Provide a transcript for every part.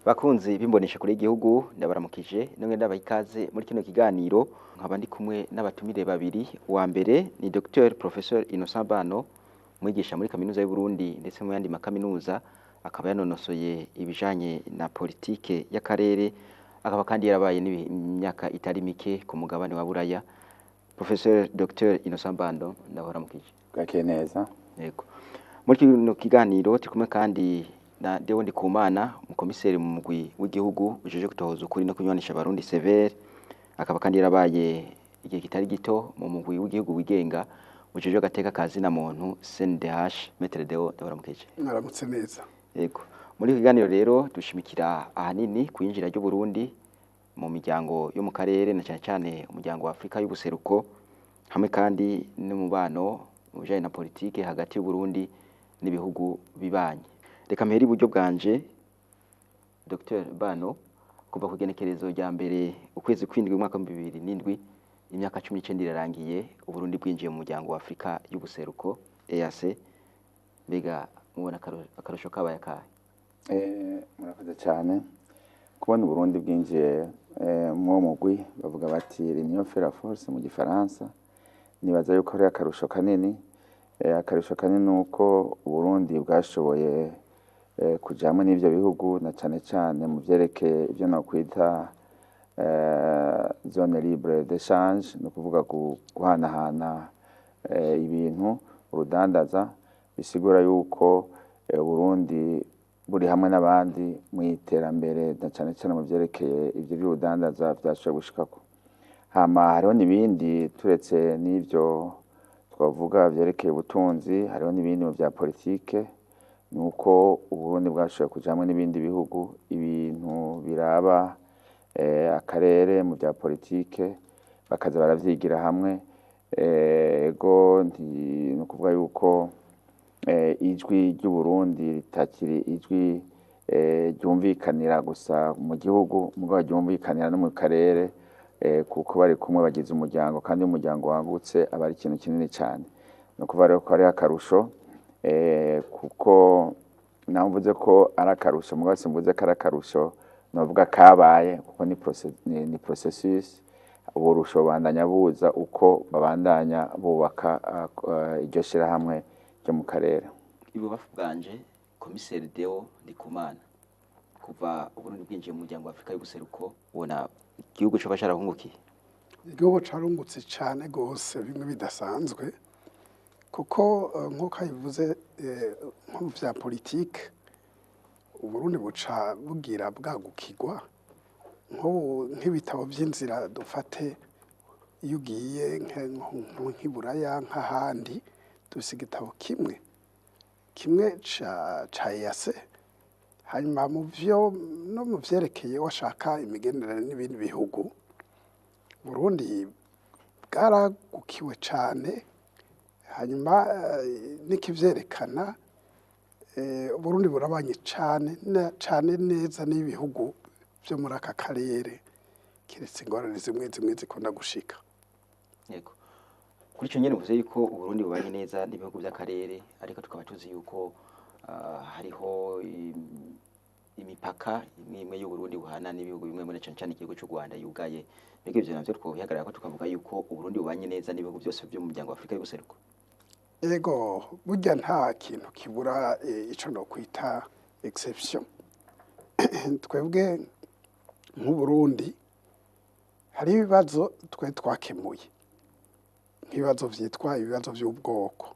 Bakunzi b'imbonesha kure y'igihugu, ndabaramukije nongera ndabaha ikaze muri kino kiganiro. Nkaba ndi kumwe n'abatumire babiri. Uwa mbere ni Dr Professeur Innocent Bano, umwigisha muri Kaminuza y'u Burundi ndetse mu yandi makaminuza, akaba yanonosoye ibijanye na politike y'akarere, akaba kandi yarabaye n'imyaka itari mike ku mugabane wa Buraya. Professeur Dr Innocent Bano, ndabaramukije. Bwakeye neza. Yego. Muri kino kiganiro turi kumwe kandi na Deo Ndikumana, umukomiseri mu mugwi w'igihugu ujejwe gutohoza ukuri no kunywanisha abarundi, CVR, akaba kandi yarabaye igihe kitari gito mu mugwi w'igihugu wigenga ujejwe agateka ka zina muntu, CNDH. Maître Deo, ndabaramukije. Mwaramutse neza. Yego. Muri iki kiganiro rero dushimikira ahanini ku yinjira ry'u Burundi mu miryango yo mu karere, na cyane cyane umuryango wa Afrika y'ubuseruko, hamwe kandi n'umubano mu bijanye na politike hagati y'u Burundi n'ibihugu bibanyi. Reka mpere iburyo bwanje. Dr Bano, kuva ku igenekerezo rya 1 ukwezi kw'indwi umwaka wa 2007, imyaka 19 irarangiye Uburundi bwinjiye mu muryango wa Afrika y'ubuseruko, EAC. Mbega mubona akarusho kabaye akahe? Murakoze cyane. Kubona Uburundi bwinjiye muri uwo mugwi, bavuga bati "l'union fait la force" mu gifaransa, nibaza yuko ari akarusho kanini. Akarusho kanini ni uko Uburundi bwashoboye kujamwo n'ivyo bihugu, na cane cane mu vyerekeye ivyo nokwita zone libre d'échange, ni ukuvuga guhanahana ibintu, urudandaza. Bisigura yuko Uburundi buri hamwe n'abandi mu iterambere, na cane cane mu vyerekeye ivyo vy'urudandaza vyashoboye gushikako. Hama hariho n'ibindi turetse n'ivyo twavuga vyerekeye ubutunzi, hariho n'ibindi mu vya politike, ni uko Uburundi bwashoboye kuja hamwe n'ibindi bihugu, ibintu biraba akarere mu vya politike bakaza baravyigira hamwe. Ego, ni ukuvuga yuko ijwi ry'Uburundi ritakiri ijwi ryumvikanira gusa mu gihugu, mugabo ryumvikanira no mu karere, kuko bari kumwe bagize umuryango, kandi umuryango wagutse aba ari ikintu kinini cane. Ni ukuvuga rero ko hariho akarusho, kuko naho mvuze ko ari akarusho, mugabo simvuze ko ari akarusho novuga kabaye, kuko ni processus. Uburusho bubandanya buza uko babandanya bubaka iryo shirahamwe ryo mu karere. Ibubafu bwanje, komiseri Deo Ndikumana, kuva Uburundi bwinjiye mu muryango wa Afrika y'ubuseruko, ubona igihugu coba carahungukiye? Igihugu carungutse cane gose bimwe bidasanzwe, kuko nk'uko abivuze, nko mu vya politike Uburundi buca bugira bwagukirwa. Nk'ubu nk'ibitabo vy'inzira, dufate iyo ugiye nk'iburaya, nk'ahandi, dufise igitabo kimwe kimwe ca EAC. Hanyuma mu vyo no mu vyerekeye washaka imigenderanire n'ibindi bihugu, Burundi bwaragukiwe cane. Hanyuma n'ikivyerekana, Uburundi burabanye cane cane neza n'ibihugu vyo muri aka karere, kiretse ingorane zimwe zimwe zikunda gushika. Yego. Kuri ico nyene uvuze yuko Uburundi bubanye neza n'ibihugu by'akarere, ariko tukaba tuzi yuko hariho imipaka imwe imwe y'Uburundi buhana n'ibihugu bimwe muri cane cane igihugu c'u Rwanda yugaye. Mbega ivyo navyo twobihagarara ko tukavuga yuko Uburundi bubanye neza n'ibihugu byose byo mu muryango wa Afrika y'ubuseruko? Ego, burya nta kintu kibura ico nokwita exception. Twebwe nk'Uburundi hari ibibazo twe twakemuye, nk'ibibazo vyitwa ibibazo vy'ubwoko.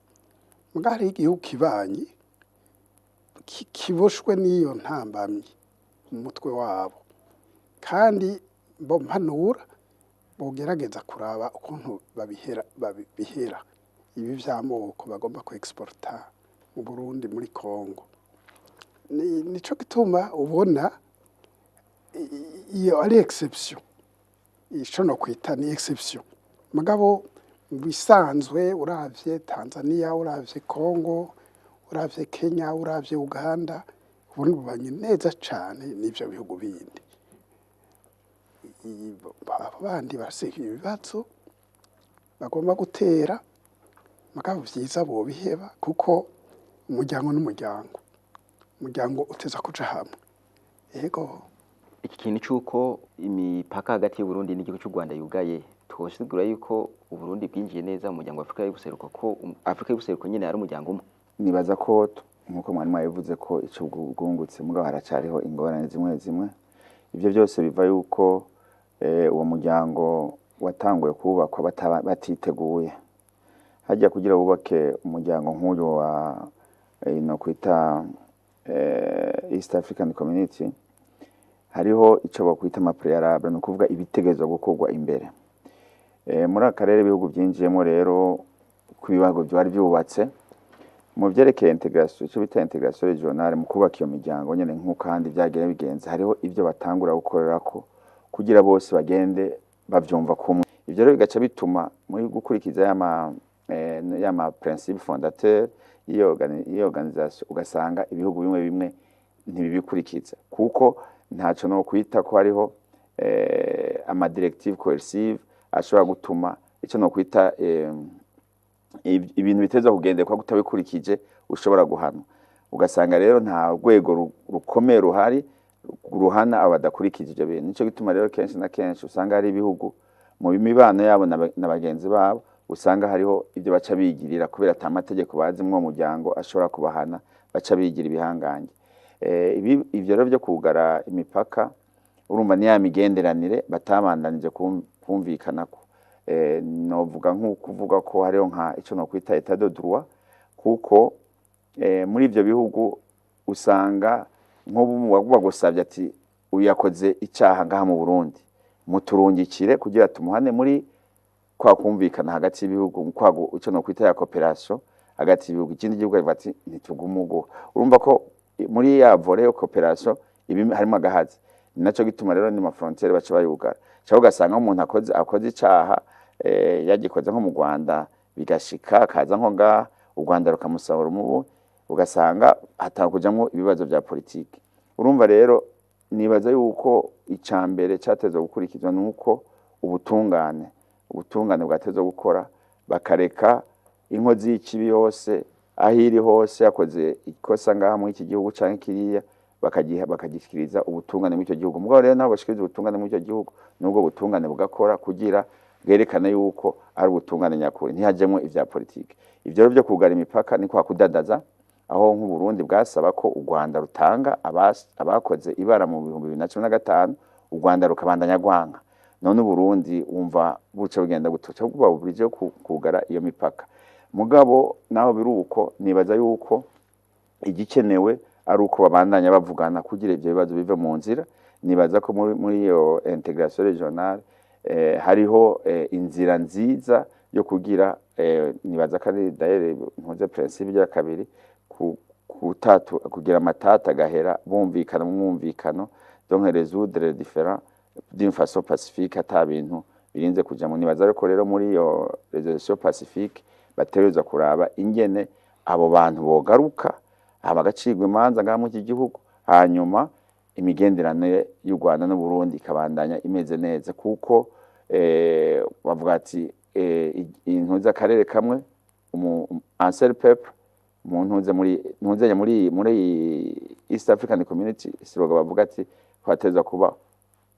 Muga hariho igihugu kibanyi kiboshwe n'iyo ntambamyi mu mutwe wabo, kandi bo mpanura bogerageza kuraba ukuntu babihera ibi vy'amoko bagomba ku exporta mu Burundi muri Congo. Nico gituma ubona iyo ari exception, ico no kwita ni exception. Mugabo mu bisanzwe, uravye Tanzania, uravye Congo, uravye Kenya, uravye Uganda, Uburundi bubanye neza cane n'ivyo bihugu bindi. Abo bandi barafise ibibazo bagomba gutera, mugabo vyiza bobiheba, kuko umuryango n'umuryango, umuryango uteza kuja hamwe. Yego. Iki kintu c'uko imipaka hagati y'Uburundi n'igihugu c'u Rwanda yugaye, twosigura yuko Uburundi bwinjiye neza mu muryango wa Afrika y'ubuseruko, ko Afrika y'ubuseruko nyene ari umuryango umwe? Nibaza ko nkuko mwari mwabivuze ko ico bwungutse, mugabo haracariho ingorane zimwe zimwe. Ivyo byose biva yuko uwo muryango watanguye kubakwa batiteguye. Hajya kugira wubake umuryango nk'uyu wa no kwita East African Community, hariho ico bakwita ama préalable, ni ukuvuga ibitegerezwa gukorwa imbere. Muri aka karere ibihugu byinjiyemo rero, ku bibago byari byubatse mu vyerekeye intégration, ico bita intégration régionale, mu kubaka iyo miryango nyene, nk'uko kandi vyagiye bigenze, hariho ivyo batangura gukorerako kugira bose bagende bavyumva kumwe. Ivyo rero bigaca bituma muri gukurikiza yama principe fondateur y'iyo organisation, ugasanga ibihugu bimwe bimwe ntibibikurikiza, kuko ntaco no kwita ko hariho ama directive coercive ashobora gutuma ico no kwita ibintu biteza kugenderwa, kutabikurikije ushobora guhanwa. Ugasanga rero nta rwego rukomeye ruhari ruhana abo badakurikije ivyo bintu. Nico gituma rero kenshi na kenshi usanga hari ibihugu mu mibano yabo na bagenzi babo usanga hariho ibyo baca bigirira, kubera ata mategeko bazi mw'uwo muryango ashobora kubahana, baca bigira ibihangange. Ivyo rero byo kugara imipaka, urumva ni ya migenderanire batabandanije kumvikanako. Novuga nk'ukuvuga ko hariho nka ico nokwita état de droit, kuko muri ivyo bihugu usanga nk'ubu bagusavye ati: "Uyu yakoze icaha ngaha mu Burundi, muturungikire kugira tumuhane", muri kwa kumvikana hagati y'ibihugu, kwa ico nokwita ya coopération hagati y'ibihugu, ikindi gihugu kivuga ati: "Ntitugumuguha." Urumva ko muri ya volet yo coopération ibi harimo agahazi. Ni naco gituma rero ni ma frontière baca bayugara, cyangwa ugasanga umuntu akoze icaha, yagikoze nko mu Rwanda, bigashika akaza nko ngaha, u Rwanda rukamusahura umubu, ugasanga hatanga kujamwo ibibazo vya politiki. Urumva rero nibaza yuko ica mbere catezwe gukurikizwa nuko ubutungane bwatezwe gukora, bakareka inkozi y'ikibi yose aho iri hose, yakoze ikosa ngaha muri iki gihugu canke kiriya, bakagishikiriza ubutungane muri icyo gihugu. Mugabo rero nabo bashikiriza ubutungane muri icyo gihugu, nubwo butungane bugakora kugira bwerekane yuko ari ubutungane nyakuri, ntihajemwo ivya politiki. Ivyo rero byo kugara imipaka ni kwa kudadaza, aho nk'Uburundi bwasaba ko u Rwanda rutanga abakoze ibara mu 2015, u Rwanda rukabandanya rwanka. None Uburundi wumva buca bugenda gutoca buba burije kugara iyo mipaka. Mugabo naho biri uko, nibaza yuko igikenewe ari uko babandanya bavugana kugira ivyo bibazo bive mu nzira. Nibaza ko muri iyo intégration régionale hariho inzira nziza yo kugira nibaza ko ari d'ailleurs ntuze principe ya kabiri, kutatu kugira amatata agahera bumvikana mu mwumvikano, donc résoudre les différends d'une façon pacifique, ata bintu birinze kujamo. Nibaza ariko rero muri iyo résolution pacifique bategerezwa kuraba ingene abo bantu bogaruka, hama bagacirwa imanza ngaha muri iki gihugu, hanyuma imigenderanire y'u Rwanda n'Uburundi ikabandanya imeze neza, kuko bavuga ati intuze akarere kamwe, un seul peuple, mu ntuze muri ntuzenya muri East African Community, slogan bavuga ati twateza kuba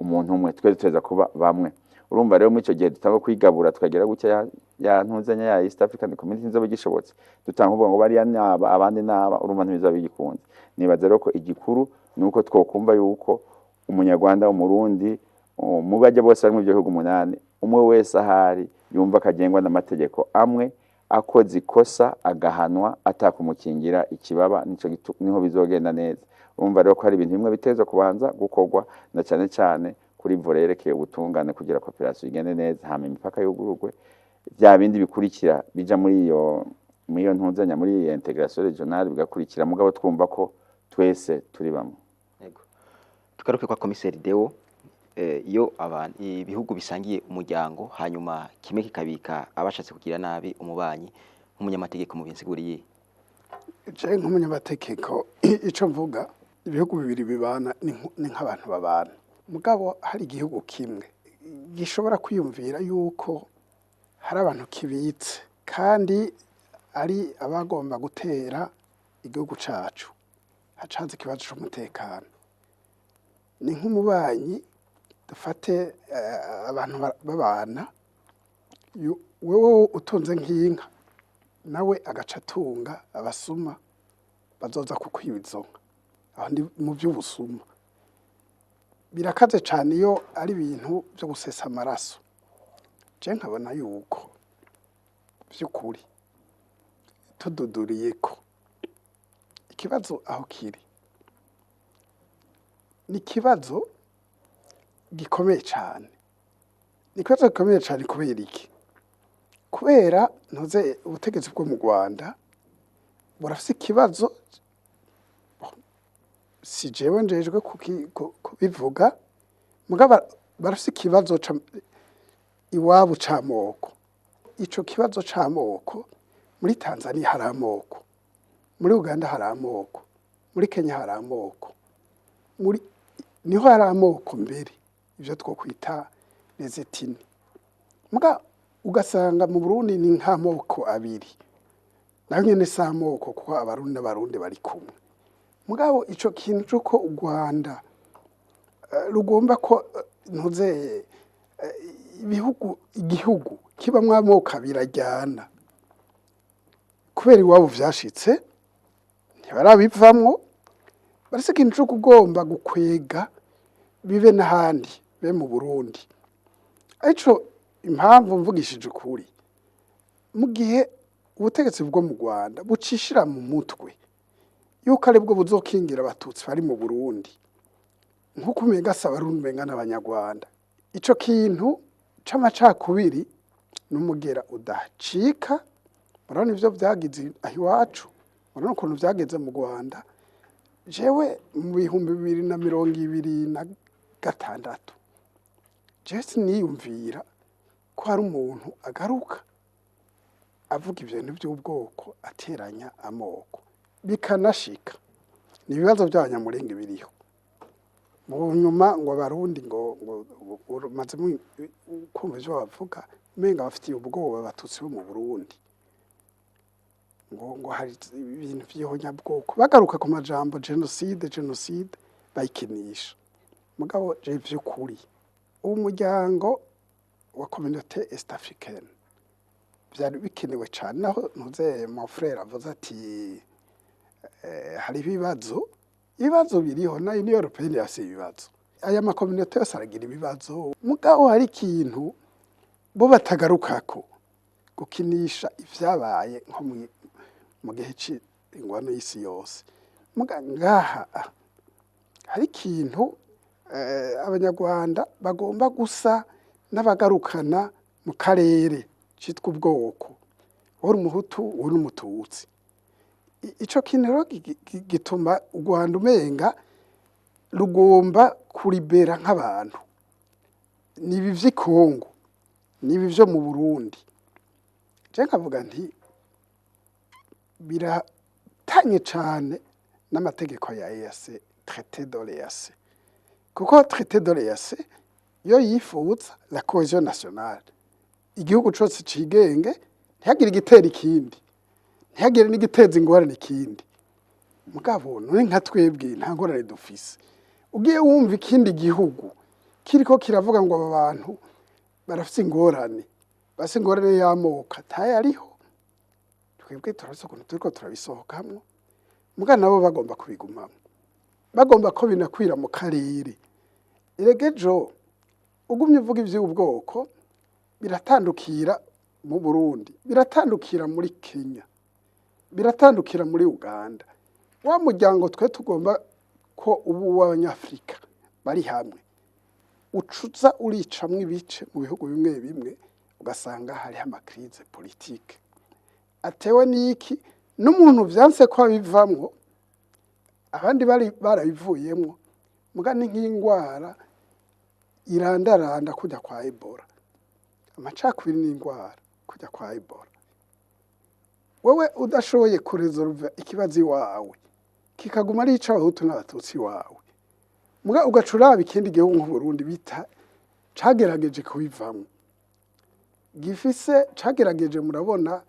umuntu umwe, twese tuteza kuba bamwe. Urumva rero muri icyo gihe dutanga kwigabura, tukagera gutya ya ntuzenya ya East African Community nzoba gishobotse, dutanga kuvuga ngo bariya naba, abandi naba, urumva ntibizaba bigikunze. Nibaza rero ko igikuru nuko twokumva yuko Umunyarwanda, Umurundi, mu bajya bose bari mu byo bihugu umunani, umwe wese ahari yumva akagengwa n'amategeko amwe, akoze ikosa agahanwa atakumukingira ikibaba. Nico niho bizogenda neza. Urumva rero ko hari ibintu bimwe biteza kubanza gukorwa, na cyane cyane kuri volet yerekeye ubutungane, kugira coopération igende neza, hama imipaka yugururwe, bya bindi bikurikira bija muri iyo ntuzanya, muri iyo intégration régionale bigakurikira, mugabo twumva ko twese turi bamwe. Yego. Tugaruke kwa komiseri Deo. Iyo abantu ibihugu bisangiye umuryango, hanyuma kimwe kikabika abashatse kugira nabi umubanyi, nk'umunyamategeko mu binsiguriye? Je nk'umunyamategeko, ico mvuga, ibihugu bibiri bibana ni nk'abantu babana. Mugabo hari igihugu kimwe gishobora kwiyumvira yuko hari abantu kibitse kandi ari abagomba gutera igihugu cacu, hacaza ikibazo c'umutekano. Ni nk'umubanyi, dufate abantu babana, wewe utunze nk'inka, nawe agaca atunga abasuma bazoza kukwiba izo nka. Aho ndi mu by'ubusuma, birakaze cyane iyo ari ibintu byo gusesa amaraso. Je nkabona yuko by'ukuri tududuriye ko ikibazo aho kiri ni ikibazo gikomeye cyane, ni ikibazo gikomeye cyane. Kubera iki? Kubera ntuze ubutegetsi bwo mu Rwanda burafise ikibazo. Si jewe njejwe kubivuga, mugabo barafise ikibazo iwabo c'amoko. Ico kibazo c'amoko, muri Tanzania hari amoko, muri Uganda hari amoko, muri Kenya hari amoko, muri niho hari amoko mbere, ivyo twokwita les ethnies. Muga ugasanga mu Burundi ni nk'amoko abiri, nayo nyene si amoko, kuko Abarundi n'Abarundi bari kumwe. Mugabo ico kintu c'uko u Rwanda rugomba ko ntuze ibihugu, igihugu kibamwo amoko abiri ajyana, kubera iwabo vyashitse ntibarabivamwo, barafise ikintu co kugomba gukwega bibe n'ahandi, be mu Burundi. Ariko impamvu mvugishije ukuri, mu gihe ubutegetsi bwo mu Rwanda bucishira mu mutwe yuko aribwo buzokingira Abatutsi bari mu Burundi, nk'uko umenga si Abarundi, umenga n'Abanyarwanda, ico kintu c'amacakubiri n'umugera udacika. Murabona ivyo vyagize aho iwacu, murabona ukuntu vyageze mu Rwanda. Jewe mu 2026, jewe siniyumvira ko hari umuntu agaruka avuga ibintu by'ubwoko, ateranya amoko, bikanashika. Ni ibibazo by'Abanyamurenge biriho mu nyuma, ngo Abarundi ngo umaze kumva ivyo bavuga, umenga bafitiye ubwoba Abatutsi bo mu Burundi, ngo hari ibintu vy'ihonyabwoko, bagaruka ku majambo génocide, génocide bayikinisha. Mugabo je vy'ukuri, uwo muryango wa Communauté Est Africaine vyari bikenewe cane. Naho ntuze mon frère avuze ati hari ibibazo, ibibazo biriho, na Union Européenne yafise ibibazo, aya ma communautés yose aragira ibibazo. Mugabo hari ikintu bo batagarukako, gukinisha ivyabaye nko mu gihe c'ingwano y'isi yose. Muga ngaha hari ikintu Abanyarwanda bagomba gusa n'abagarukana mu karere citwa ubwoko, uri Umuhutu, uri Umututsi. Ico kintu rero gituma u Rwanda umenga rugomba kuribera nk'abantu. Ni ibi vy'i Kongo, ni ibi vyo mu Burundi. Je nkavuga nti biratanye cane n'amategeko ya EAC, traité de l'EAC, kuko traité de l'EAC yo yifuza la cohésion nationale, igihugu cose cigenge, ntihagire igitera ikindi, ntihagire n'igiteza ingorane ikindi. Mugabo none nka twebwe nta ngorane dufise. Ugiye wumva ikindi gihugu kiriko kiravuga ngo aba bantu barafise ingorane, bafise ingorane y'amoko atayariho, twebwe turafise ukuntu turiko turabisohokamwo. Muga nabo bagomba kubigumamwo, bagomba ko binakwira mu karere. Erega ejo ugumye uvuga ivy'ubwoko, biratandukira mu Burundi, biratandukira muri Kenya, biratandukira muri Uganda. Wa muryango twe tugomba ko ubu w'Abanyafrika bari hamwe ucuza uricamwo ibice mu bihugu bimwe bimwe, ugasanga hariho ama crises politiques atewe n'iki? N'umuntu vyanse ko abivamwo, abandi bari barabivuyemwo. Muga ni nk'ingwara irandaranda kujya kwa Ebola. Amacakubiri n'ingwara kujya kwa Ebola. Wewe udashoboye kuresolva ikibazo iwawe, kikaguma ari ic'Abahutu n'Abatutsi iwawe, muga ugaca uraba ikindi gihugu nk'Uburundi bita cagerageje kubivamwo, gifise cagerageje. Murabona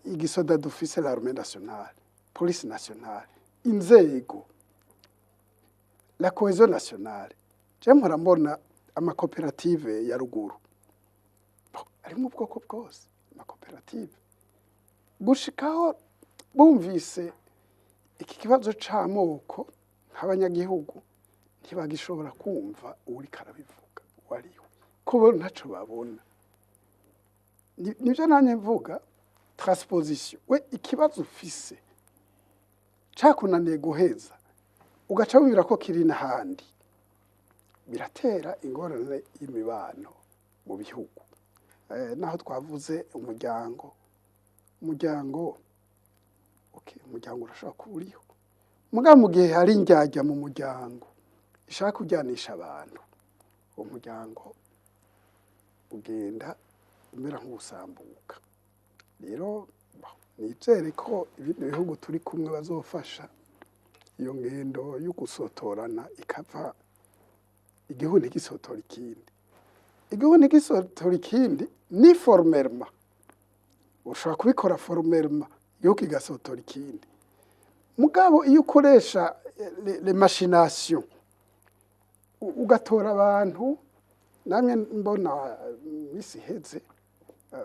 igisoda dufise, l'armée nationale, police nationale, inzego. La cohésion nationale, je mpora mbona amakoperative ya ruguru ari mu bwoko bwose, amakoperative gushikaho bumvise iki kibazo c'amoko, nk'abanyagihugu ntibagishobora kumva uwuriko arabivuga uwo ari we, ko bo ntaco babona. Nivyo nanjye mvuga transposition. We ikibazo ufise cakunaniye guheza, ugaca wibwira ko kiri n'ahandi, biratera ingorane y'imibano mu bihugu. Naho twavuze umuryango, okay, umuryango urashobora kuba uriho, mugabo mu gihe hari indyarya mu muryango ishaka kujyanisha abantu, uwo muryango ugenda umera nk'ubusambuka. Rero nizere ko ibindi bihugu turi kumwe bazofasha iyo ngendo yo gusotorana ikava, igihugu ntigisotora ikindi, igihugu ntigisotora ikindi. Ni formellement ushobora kubikora, formellement igihugu kigasotora ikindi, mugabo iyo ukoresha les machinations, ugatora abantu, namwe mbona misi iheze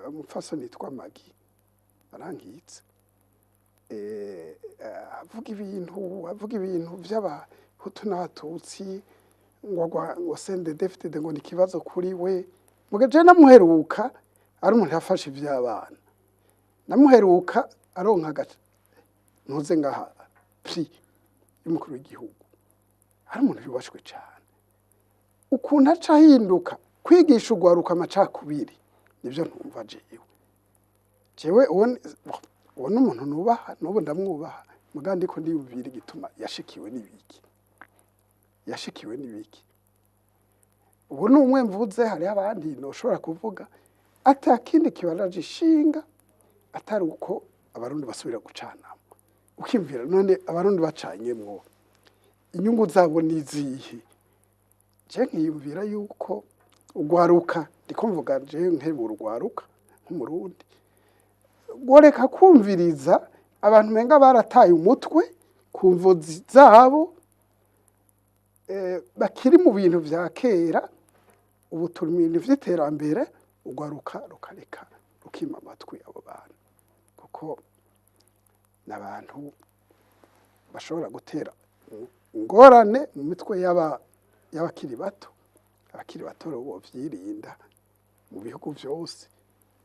umupfasoni yitwa Magi arangitse, avuga ibintu by'abahutu n'abatutsi, ngo ngo CNDD-FDD ngo ni ikibazo kuri we. Muga je namuheruka ari umuntu yafashe ivy'abana, namuheruka aronka agace ntuze ngaha prix y'umukuru w'igihugu, ari umuntu yubashwe cane. Ukuntu aca ahinduka kwigisha ugwaruka amacakubiri, nivyo ntumva jewe. Jewe uwo ni umuntu nubaha, n'ubu ndamwubaha, muga ndiko ndiyumvira igituma yashikiwe n'ibiki, yashikiwe n'ibiki. Ubu ni umwe mvuze, hariho abandi noshobora kuvuga ata kindi kibaraje ishinga atari uko abarundi basubira gucanamo. Ukimvira none abarundi bacanyemwo inyungu zabo ni izihe? Je nkiyumvira yuko ugwaruka, ndiko mvuga je nkebura ugwaruka nk'umurundi, goreka kumviriza abantu menga barataye umutwe ku mvo zabo, bakiri mu bintu vya kera. Ubu turi mu bintu vy'iterambere, ugwaruka rukareka rukima amatwi abo bantu, kuko n'abantu bashobora gutera ingorane mu mitwe y'abakiri bato. Abakiri bato rero bovyirinda mu bihugu vyose,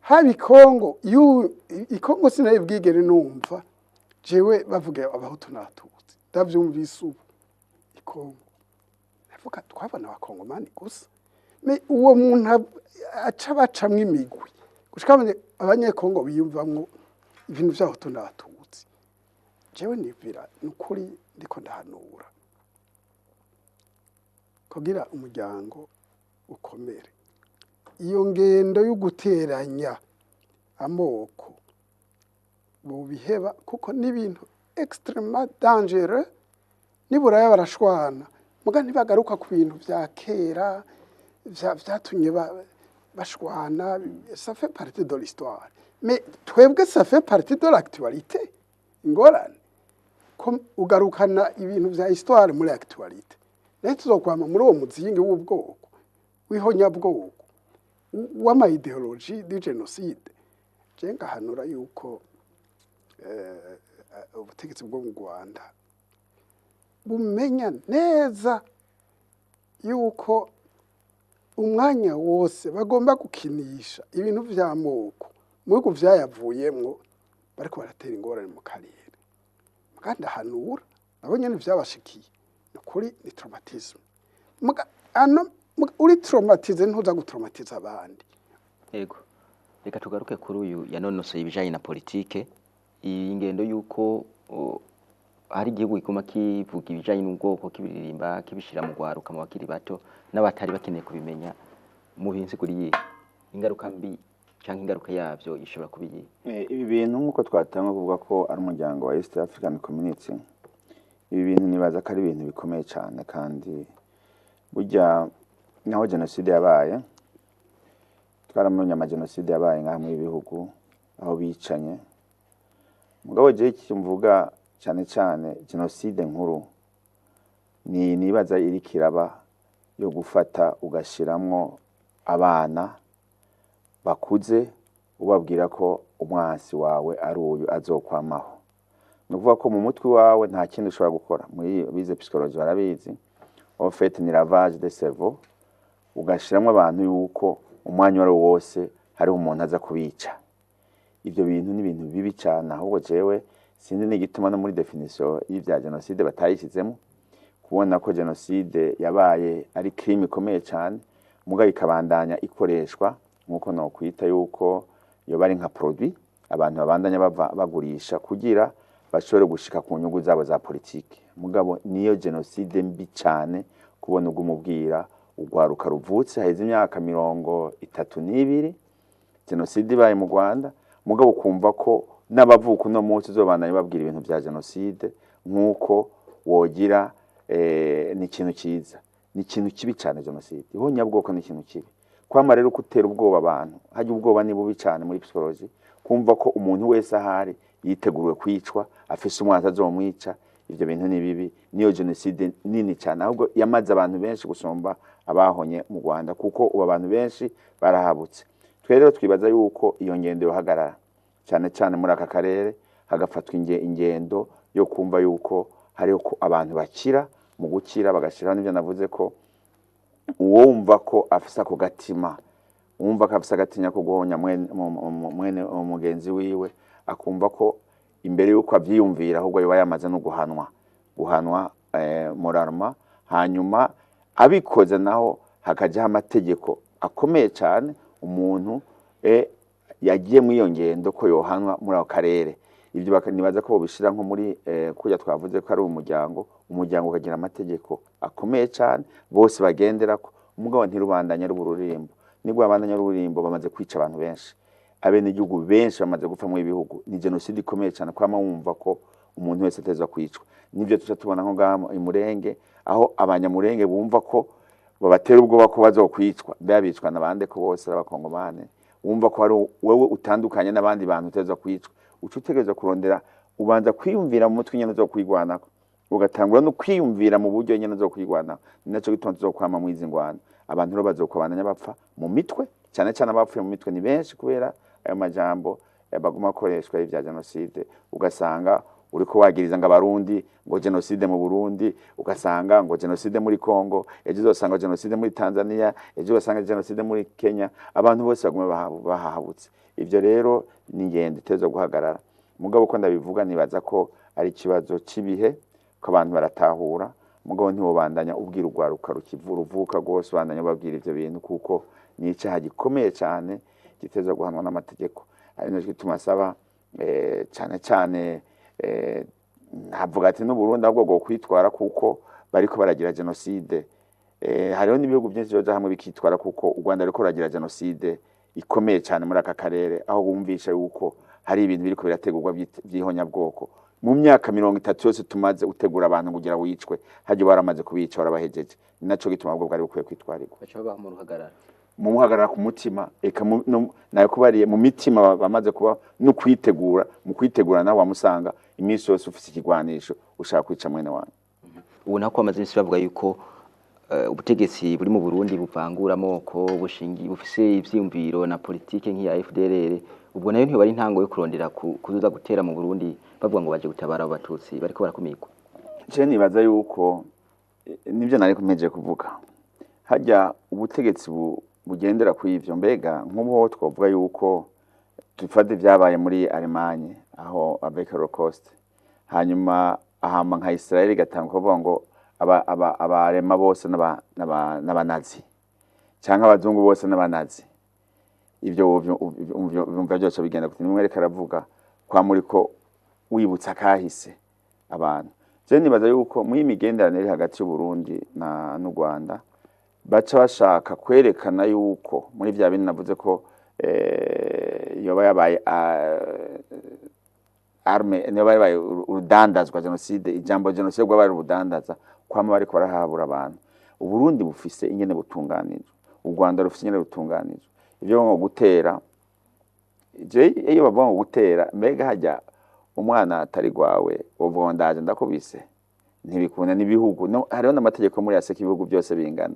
haba ikongo. Iyo ikongo sinari bwigere numva jewe bavuga abahutu n'abatutsi, ndavyumvise ubu ikongo. Ndavuga twabona abakongomani gusa, mais uwo muntu aca bacamwo imigwi gushika abanyekongo biyumvamwo ibintu vy'abahutu n'abatutsi. Jewe nibwira, ni ukuri ndiko ndahanura kugira umuryango ukomere, iyo ngendo yo guteranya amoko bobiheba, kuko n'ibintu extrêmement dangereux. Niburaya barashwana, muga ntibagaruka ku bintu vya kera vyatumye bashwana. Ça fait partie de l'histoire, mais twebwe ça fait partie de l'actualité. Ingorane ko ugarukana ibintu vya histoire muri actualité, nayo tuzokwama muri uwo muzingi w'ubwoko, w'ihonyabwoko, w'ama idéologie du génocide. Je ngahanura yuko ubutegetsi bwo mu Rwanda bumenya neza yuko umwanya wose bagomba gukinisha ibintu vy'amoko mu bihugu vyayavuyemwo, bariko baratera ingorane mu karere. Kandi ahanura nabo nyene vyabashikiye, ni ukuri ni traumatisme. Muga ano uri traumatisé ntuza gutraumatiza abandi. Yego, reka tugaruke kuri uyu yanonosoye ibijanye na politike. Iyi ngendo y'uko hari igihugu kiguma kivuga ibijanye n'ubwoko, kibiririmba, kibishira mu rwaruka, mu bakiri bato n'abatari bakeneye kubimenya, mu binsiguri yihe ingaruka mbi canke ingaruka yavyo ishobora kuba iyihe? Ibi bintu, nk'uko twatangwa kuvuga ko ari umuryango wa East African Community, ibi bintu nibaza ko ari ibintu bikomeye cyane. Kandi burya naho jenoside yabaye, twaramenye amajenoside yabaye ngaha muri ibi bihugu aho bicanye. Mugabo jewe icyo mvuga cyane cyane, jenoside nkuru Ni nibaza iriko iraba yo gufata ugashiramwo abana bakuze, ubabwira ko umwansi wawe ari uyu azokwamaho. Ni ukuvuga ko mu mutwe wawe nta kindi ushobora gukora. Muri bize psychologie barabizi, en fait ni lavage de cerveau, ugashiramwo abantu yuko umwanya uwari wo wose hariho umuntu aza kubica. Ivyo bintu ni ibintu bibi cane. Ahubwo jewe sinzi n'igituma no muri définition y'ivya génocide batayishizemo, kubona ko génocide yabaye ari crime ikomeye cane, mugabo ikabandanya ikoreshwa nk'uko nokwita yuko yoba ari nka produit abantu babandanya bava bagurisha kugira bashobore gushika ku nyungu zabo za politike. Mugabo niyo génocide mbi cane, kubona ugumubwira urwaruka ruvutse haheze imyaka 32 génocide ibaye mu Rwanda, mugabo ukumva ko n'abavuka uno munsi uzobandanya babwira ibintu vya génocide nk'uko wogira ni ikintu ciza. Ni ikintu kibi cane génocide, ihonyabwoko ni ikintu kibi. Kwama rero gutera ubwoba abantu, harya ubwoba ni bubi cane muri psychologie, kumva ko umuntu wese ahari yiteguriwe kwicwa, afise umwansi azomwica, ivyo bintu ni bibi. Niyo génocide nini cane, ahubwo yamaze abantu benshi gusumba abahonye mu Rwanda, kuko ubu abantu benshi barahabutse. Twe rero twibaza yuko iyo ngendo yohagarara, cyane cyane muri aka karere, hagafatwa ingendo yo kumva yuko hariho ko abantu bakira mu gukira, bagashiraho n'ivyo navuze ko uwumva ko afise ako gatima, wumva ko afise agatinya ko guhonya mwene mugenzi wiwe, akumva ko imbere yuko avyiyumvira ahubwo yoba yamaze no guhanwa moralement. Hanyuma abikoze naho hakajaho amategeko akomeye cyane, umuntu yagiye muri iyo ngendo ko yohanwa muri ako karere. Ibyo nibaza ko bobishira nko muri kurya twavuze ko ari umuryango ukagira amategeko akomeye cyane bose bagenderako, umugabo ntirubandanye ruba ururimbo. Nibwo babandanya ururimbo, bamaze kwica abantu benshi, abenegihugu benshi bamaze gupfa mu bihugu. Ni génocide ikomeye cyane kwama wumva ko umuntu wese atezwa kwicwa. Nivyo tuca tubona nko ngaha i Murenge, aho abanyamurenge bumva ko babatera ubwoba ko bazokwicwa. Mbega bicwa na bande ko bose ari abakongomane? Wumva ko hari wewe utandukanye n'abandi bantu utezwa kwicwa, uca utegerezwa kurondera, ubanza kwiyumvira mu mutwe nyene uzokwigwanako, ugatangura no kwiyumvira mu buryo nyene uzokwigwanako. Ni naco gituma tuzokwama mwizi ngwano. Abantu rero bazokwabandanya bapfa mu mitwe, cyane cyane abapfuye mu mitwe ni benshi kubera ayo majambo baguma akoreshwa y'ivya génocide. Ugasanga uriko wagiriza ngo abarundi, ngo génocide mu Burundi, ugasanga ngo génocide muri Congo, ejo uzosanga génocide muri Tanzania, ejo ugasanga génocide muri Kenya. Abantu bose baguma bahahabutse. Ivyo rero ni ingendo itezwa guhagarara. Mugabo uko ndabivuga, nibaza ko ari ikibazo c'ibihe, ko abantu baratahura. Mugabo ntiwobandanya ubwira urwaruka ruvuka rwose, ubandanya ubabwira ivyo bintu, kuko ni icaha gikomeye cyane gitezwa guhanwa n'amategeko. Ari naco gituma asaba cane cane ntavuga ati n'Uburundi ahubwo bwo kwitwara kuko bariko baragira génocide. Hariho n'ibihugu byinshi byoja hamwe bikitwara, kuko u Rwanda ruriko ruragira génocide ikomeye cyane muri aka karere, aho bumvisha yuko hari ibintu biriko birategurwa vy'ihonyabwoko. Mu myaka 30 yose tumaze utegura abantu kugira wicwe, harya waramaze kubica, warabahejeje. Ni naco gituma ahubwo bwari bukwiye kwitwarirwa. Baca babaha mu ruhagarara. Mu muhagarara ku mutima, eka nayo kubariye mu mitima bamaze kuba no kwitegura. Mu kwitegura nawe wamusanga iminsi yose ufise ikigwanisho, ushaka kwica mwene wanyu. Ubu nako bamaze iminsi bavuga yuko ubutegetsi buri mu Burundi buvangura amoko, bushingi bufise ivyiyumviro na politike nk'iya FDLR. Ubwo nayo ntiyo bari intango yo kurondera kuzoza gutera mu Burundi, bavuga ngo baje gutabara abo batutsi bariko barakumigwa? Je nibaza yuko nivyo nari mpejeje kuvuga, harya ubutegetsi bugendera kuri ivyo. Mbega nk'ubu twovuga yuko dufate ibyabaye muri Allemagne aho avec Holocaust, hanyuma ahama nka Israel igatanga kuvuga ngo abarema bose n'abanazi canke abazungu bose n'abanazi, ivyo wumva byose bigenda gute? Nimwe reka aravuga kwa muriko wibutsa kahise abantu. Je nibaza yuko muri imigenderanire iri hagati y'u Burundi na n'u Rwanda, baca bashaka kwerekana yuko muri vya bindi navuze ko yoba yabaye arme, niba yabaye urudandazwa, génocide, ijambo génocide rwabaye urudandaza, kwama bariko barahabura abantu. Uburundi bufise ingene butunganijwe, u Rwanda rufise ingene butunganijwe. Ivyo ngo gutera, je iyo bavuga ngo gutera, mbega hajya umwana atari gwawe wovuga ngo ndaje ndakubise? Ntibikunda n'ibihugu no, hariho n'amategeko muri ASEC, ibihugu byose bingana.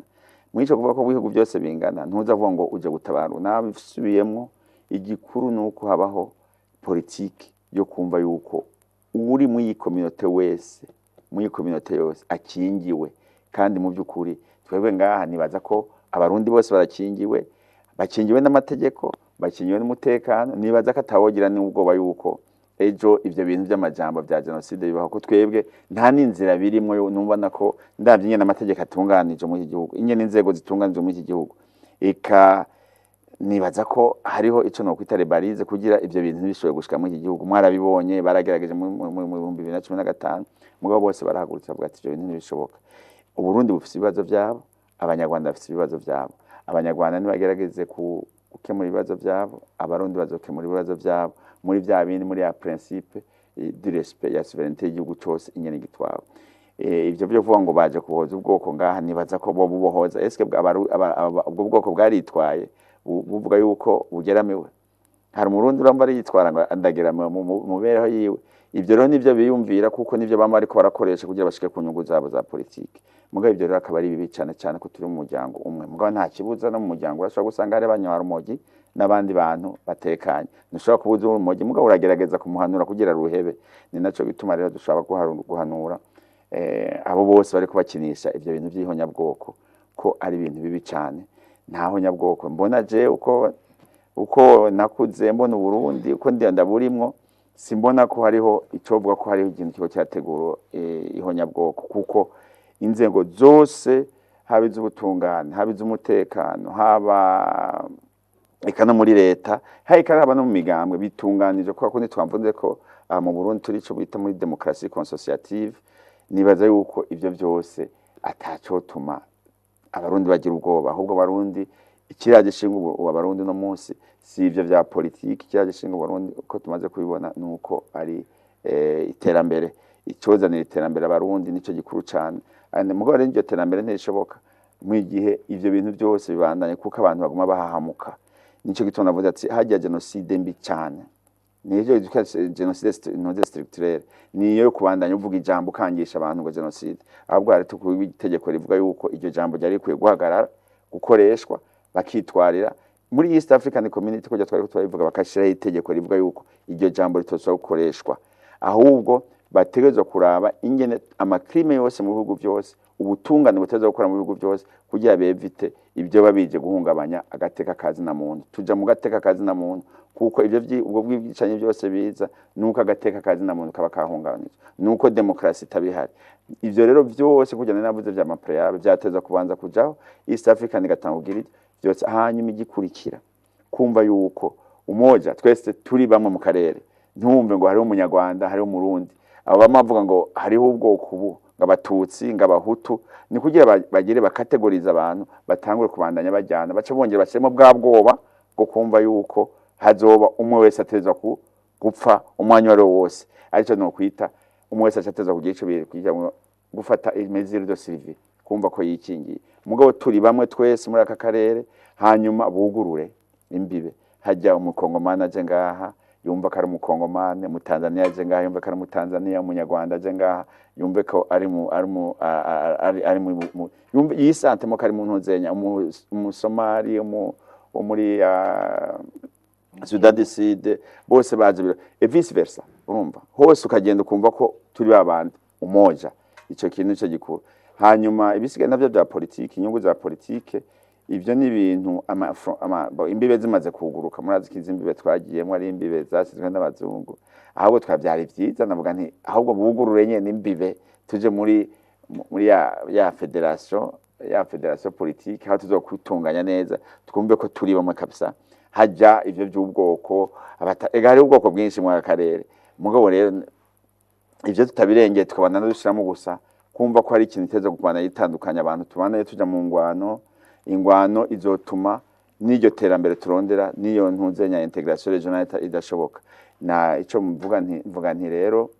Muri ico kuvuga ko ibihugu byose bingana, ntuza kuvuga ngo uje gutabara nabisubiyemwo. Igikuru ni uko habaho politiki yo kumva yuko uri muri iyi communauté wese, muri iyi communauté yose akingiwe. Kandi mu by'ukuri twebwe ngaha nibaza ko Abarundi bose barakingiwe, bakingiwe n'amategeko, bakingiwe n'umutekano. Nibaza ko atawogira n'ubwoba yuko ejo ivyo bintu by'amajambo bya jenoside bibaho, ko twebwe nta n'inzira birimwo. Numva nako ndavye ingene amategeko atunganije muri iki gihugu, ingene inzego zitunganije muri iki gihugu, eka nibaza ko hariho ico nokwita rebarize kugira ivyo bintu ntibishobore gushika muri iki gihugu. Mwarabibonye, baragerageje mu 2015, mugabo bose barahagurutse bavuga ati ivyo bintu ntibishoboka. Uburundi bufise ibibazo vyabo, Abanyarwanda bafise ibibazo vyabo. Abanyarwanda nibagerageze gukemura ibibazo vyabo, Abarundi bazokemura ibibazo vyabo muri vya bindi, muri ya principe du respect ya souveraineté y'igihugu cose ingene gitwawe. Ivyo byo kuvuga ngo baje kubohoza ubwoko ngaha, nibaza ko bo bubohoza eske ubwo bwoko bwaritwaye buvuga yuko bugeramiwe? Hari Umurundi uramba ariyitwara ngo ndageramiwe mu mibereho yiwe? Ibyo rero nivyo biyumvira, kuko nivyo bama bariko barakoresha kugira bashike ku nyungu zabo za politiki. Mugabo ibyo rero akaba ari bibi cane cane ko turi mu muryango umwe. Mugabo nta kibuza, no mu muryango urashobora gusanga hari abanywarumogi n'abandi bantu batekanye. Ntushobora kubuza urumogi, mugabo uragerageza kumuhanura kugira ruhebe. Ni naco gituma rero dushobora guhanura abo bose bariko bakinisha ivyo bintu by'ihonyabwoko ko ari ibintu bibi cane. Nta honyabwoko mbona je. Uko nakuze mbona Uburundi, uko ndi ndaburimwo, simbona ko hariho icovuga ko hariho ikintu kiba cyategura ihonyabwoko, kuko inzego zose, haba iz'ubutungane, haba iz'umutekano, haba eka no muri leta, eka haba no mu migambwe, bitunganije, kubera ko ntitwamvuze ko aha mu Burundi turi ico bita muri démocratie consociative. Nibaza yuko ivyo vyose atacotuma Abarundi bagira ubwoba. Ahubwo Abarundi, ikiriya gishinga ubu Abarundi no munsi si ivyo vya politiki. Ikiriya gishinga Abarundi, uko tumaze kubibona, nuko ari iterambere. Icozanira iterambere Abarundi nico gikuru cane. And mugabo rero iryo terambere ntirishoboka mu gihe ivyo bintu byose bibandanye, kuko abantu baguma bahahamuka. Nico gituma navuze ati harya jenoside mbi cane niyo yitwa jenoside ntuze structurelle, niyo yo kubandanya uvuga ijambo ukangisha abantu ngo jenoside. Ahubwo hari tukuba itegeko rivuga yuko iryo jambo ryari rikwiye guhagarara gukoreshwa, bakitwarira muri East African Community ko twari turabivuga, bakashiraho itegeko rivuga yuko iryo jambo ritosaba gukoreshwa, ahubwo bategerezwa kuraba ingene ama crimes yose mu bihugu byose, ubutungane butegerezwa gukora mu bihugu byose kugira bevite ibyo babije guhungabanya agateka kazina muntu. Tuja mu gateka kazina muntu, kuko ibyo ubwo bwicanyi byose biza nuko agateka kazina muntu kaba kahungabanijwe, nuko demokarasi itabihari. Ivyo rero byose kugira navuze vya ma préalables vyateza kubanza kujaho, East African igatanga kugira ivyo byose, hanyuma igikurikira kumva yuko umoja, twese turi bamwe mu karere. Ntumve ngo hariho Umunyarwanda, hariho Umurundi. Abo bamwe bavuga ngo hariho ubwoko ubu, ngo Abatutsi, ngo Abahutu, ni kugira bagire bakategoriza abantu, batangure kubandanya bajyana, baca bongera bashyiremo bwa bwoba bwo kumva yuko hazoba umwe wese atezwa ku gupfa umwanya uwo ari wo wose. Aricyo ni ukwita umwe wese aca kugira ico kugira ngo gufata mesure de survie, kumva ko yikingiye. Mugabo turi bamwe twese muri aka karere. Hanyuma bugurure imbibe, hajya Umukongomani aje ngaha yumva ko ari Umukongomani, Umutanzaniya aje ngaha yumva ko ari Umutanzaniya, Umunyarwanda aje ngaha yumve ko ari mu ari mu a- a- ari ari mu yumve yisantemo ko ari mu ntuzenya, Umusomali, wo muri Sudan du Sud, bose baje et vice versa. Urumva hose ukagenda ukumva ko turi babandi, umoja. Ico kintu nico gikuru. Hanyuma ibisigaye navyo bya politiki, inyungu za politike, ivyo ni ibintu imbibe zimaze kuguruka. Murazi ko izi imbibe twagiyemo ari imbibe zasizwe n'abazungu. Ahubwo twavyari vyiza, navuga nti ahubwo bugurure nyene imbibe, tuje muri ya fédération politique, aho tuzokwitunganya neza, twumve ko turi bamwe kabisa. Hajya ivyo by'ubwoko ega hariho ubwoko bwinshi muri aka karere. Mugabo rero ivyo tutabirengeye, tukabana dushiramo gusa kumva ko hari ikintu iteza kubana yitandukanya abantu, tubana tuja mu ngwano. Ingwano izotuma n'iryo terambere turondera, n'iyo ntuzenya intégration régionale idashoboka. Na ico mvuga nti rero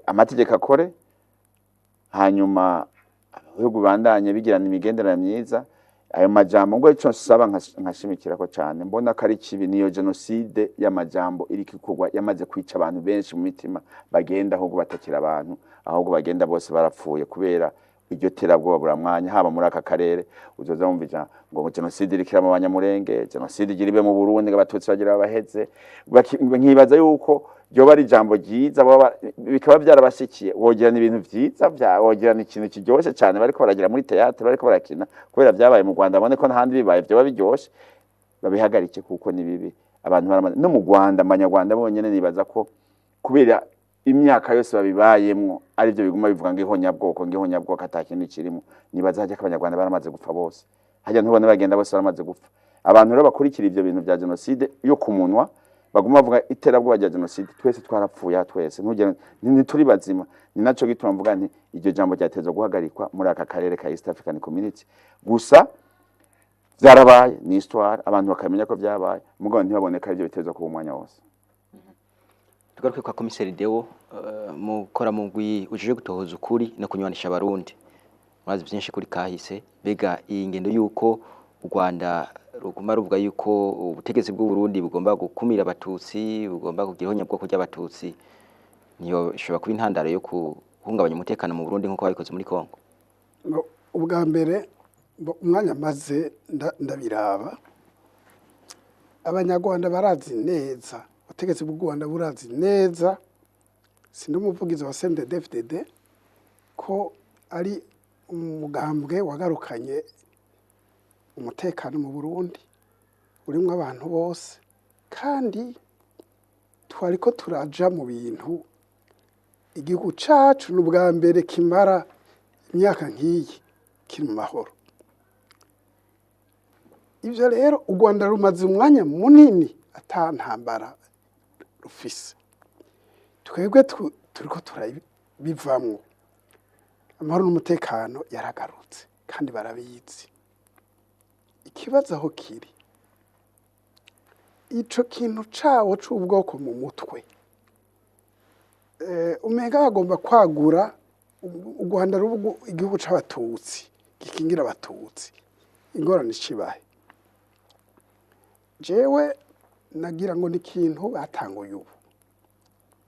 amategeko akore, hanyuma ibihugu bibandanye bigirana imigenderanire myiza. Ayo majambo ngo ico nsaba nkashimikirako cane, mbona ko ari kibi, niyo génocide y'amajambo iriko ikorwa yamaze kwica abantu benshi mu mitima, bagenda ahubwo batakira abantu, ahubwo bagenda bose barapfuye kubera iryo terabwoba buramwanya. Haba muri aka karere uzoza wumva ijambo ngo génocide iriko iraba mu Banyamurenge, génocide igira ibe mu Burundi, ngo Abatutsi bagira babaheze. Nkibaza yuko ryoba ari ijambo ryiza bikaba byarabashikiye, wogira ni ibintu vyiza vya wogira ni ikintu kiryoshe cane bariko baragira muri théâtre, bariko barakina, kubera vyabaye mu Rwanda, babone ko n'ahandi bibaye vyoba biryoshe. Babihagarike kuko ni bibi. Abantu baramaze no mu Rwanda, Abanyarwanda bonyene nibaza ko kubera imyaka yose babibayemwo arivyo biguma bivuga ngo ihonyabwoko, ngo ihonyabwoko, ata kintu kirimo. Nibaza hajya ko Abanyarwanda baramaze gupfa bose, hajya ntubone bagenda bose baramaze gupfa. Abantu rero bakurikira ivyo bintu vya génocide yo ku munwa, baguma bavuga iterabwoba rya génocide, twese twarapfuye aha, twese ntugire ntituri bazima. Ni naco gituma mvuga nti iryo jambo ryatezwa guhagarikwa muri aka karere ka East African Community. Gusa vyarabaye, ni histoire, abantu bakamenya ko vyabaye, mugabo ntibabone ko arivyo bitezwa kuba umwanya wose. Tugaruke kwa komiseri Deo. Mukora mugwi ujejwe gutohoza ukuri no kunywanisha Abarundi, murazi byinshi kuri kahise. Mbega iyi ngendo yuko u Rwanda ruguma ruvuga yuko ubutegetsi bw'u Burundi bugomba gukumira Abatutsi, bugomba kugira ihonyabwoko ry'Abatutsi, niyo ishobora kuba intandaro yo guhungabanya umutekano mu Burundi nk'uko babikoze muri Kongo? Ubwa mbere umwanya maze ndabiraba, Abanyarwanda barazi neza, ubutegetsi bw'u Rwanda burazi neza, sindi umuvugizi wa CNDD-FDD, ko ari umugambwe wagarukanye umutekano mu Burundi urimwo abantu bose, kandi twariko turaja mu bintu igihugu cacu ni ubwa mbere kimara imyaka nk'iyi kiri mu mahoro. Ivyo rero u Rwanda rumaze umwanya munini ata ntambara rufise. Twebwe turiko turabivamwo, amahoro n'umutekano yaragarutse kandi barabizi. Ikibazo aho kiri, ico kintu cawo c'ubwoko mu mutwe, umenga bagomba kwagura u Rwanda ruba igihugu c'Abatutsi, gikingira Abatutsi. Ingorane icibahe, jewe nagira ngo ni ikintu batanguye ubu,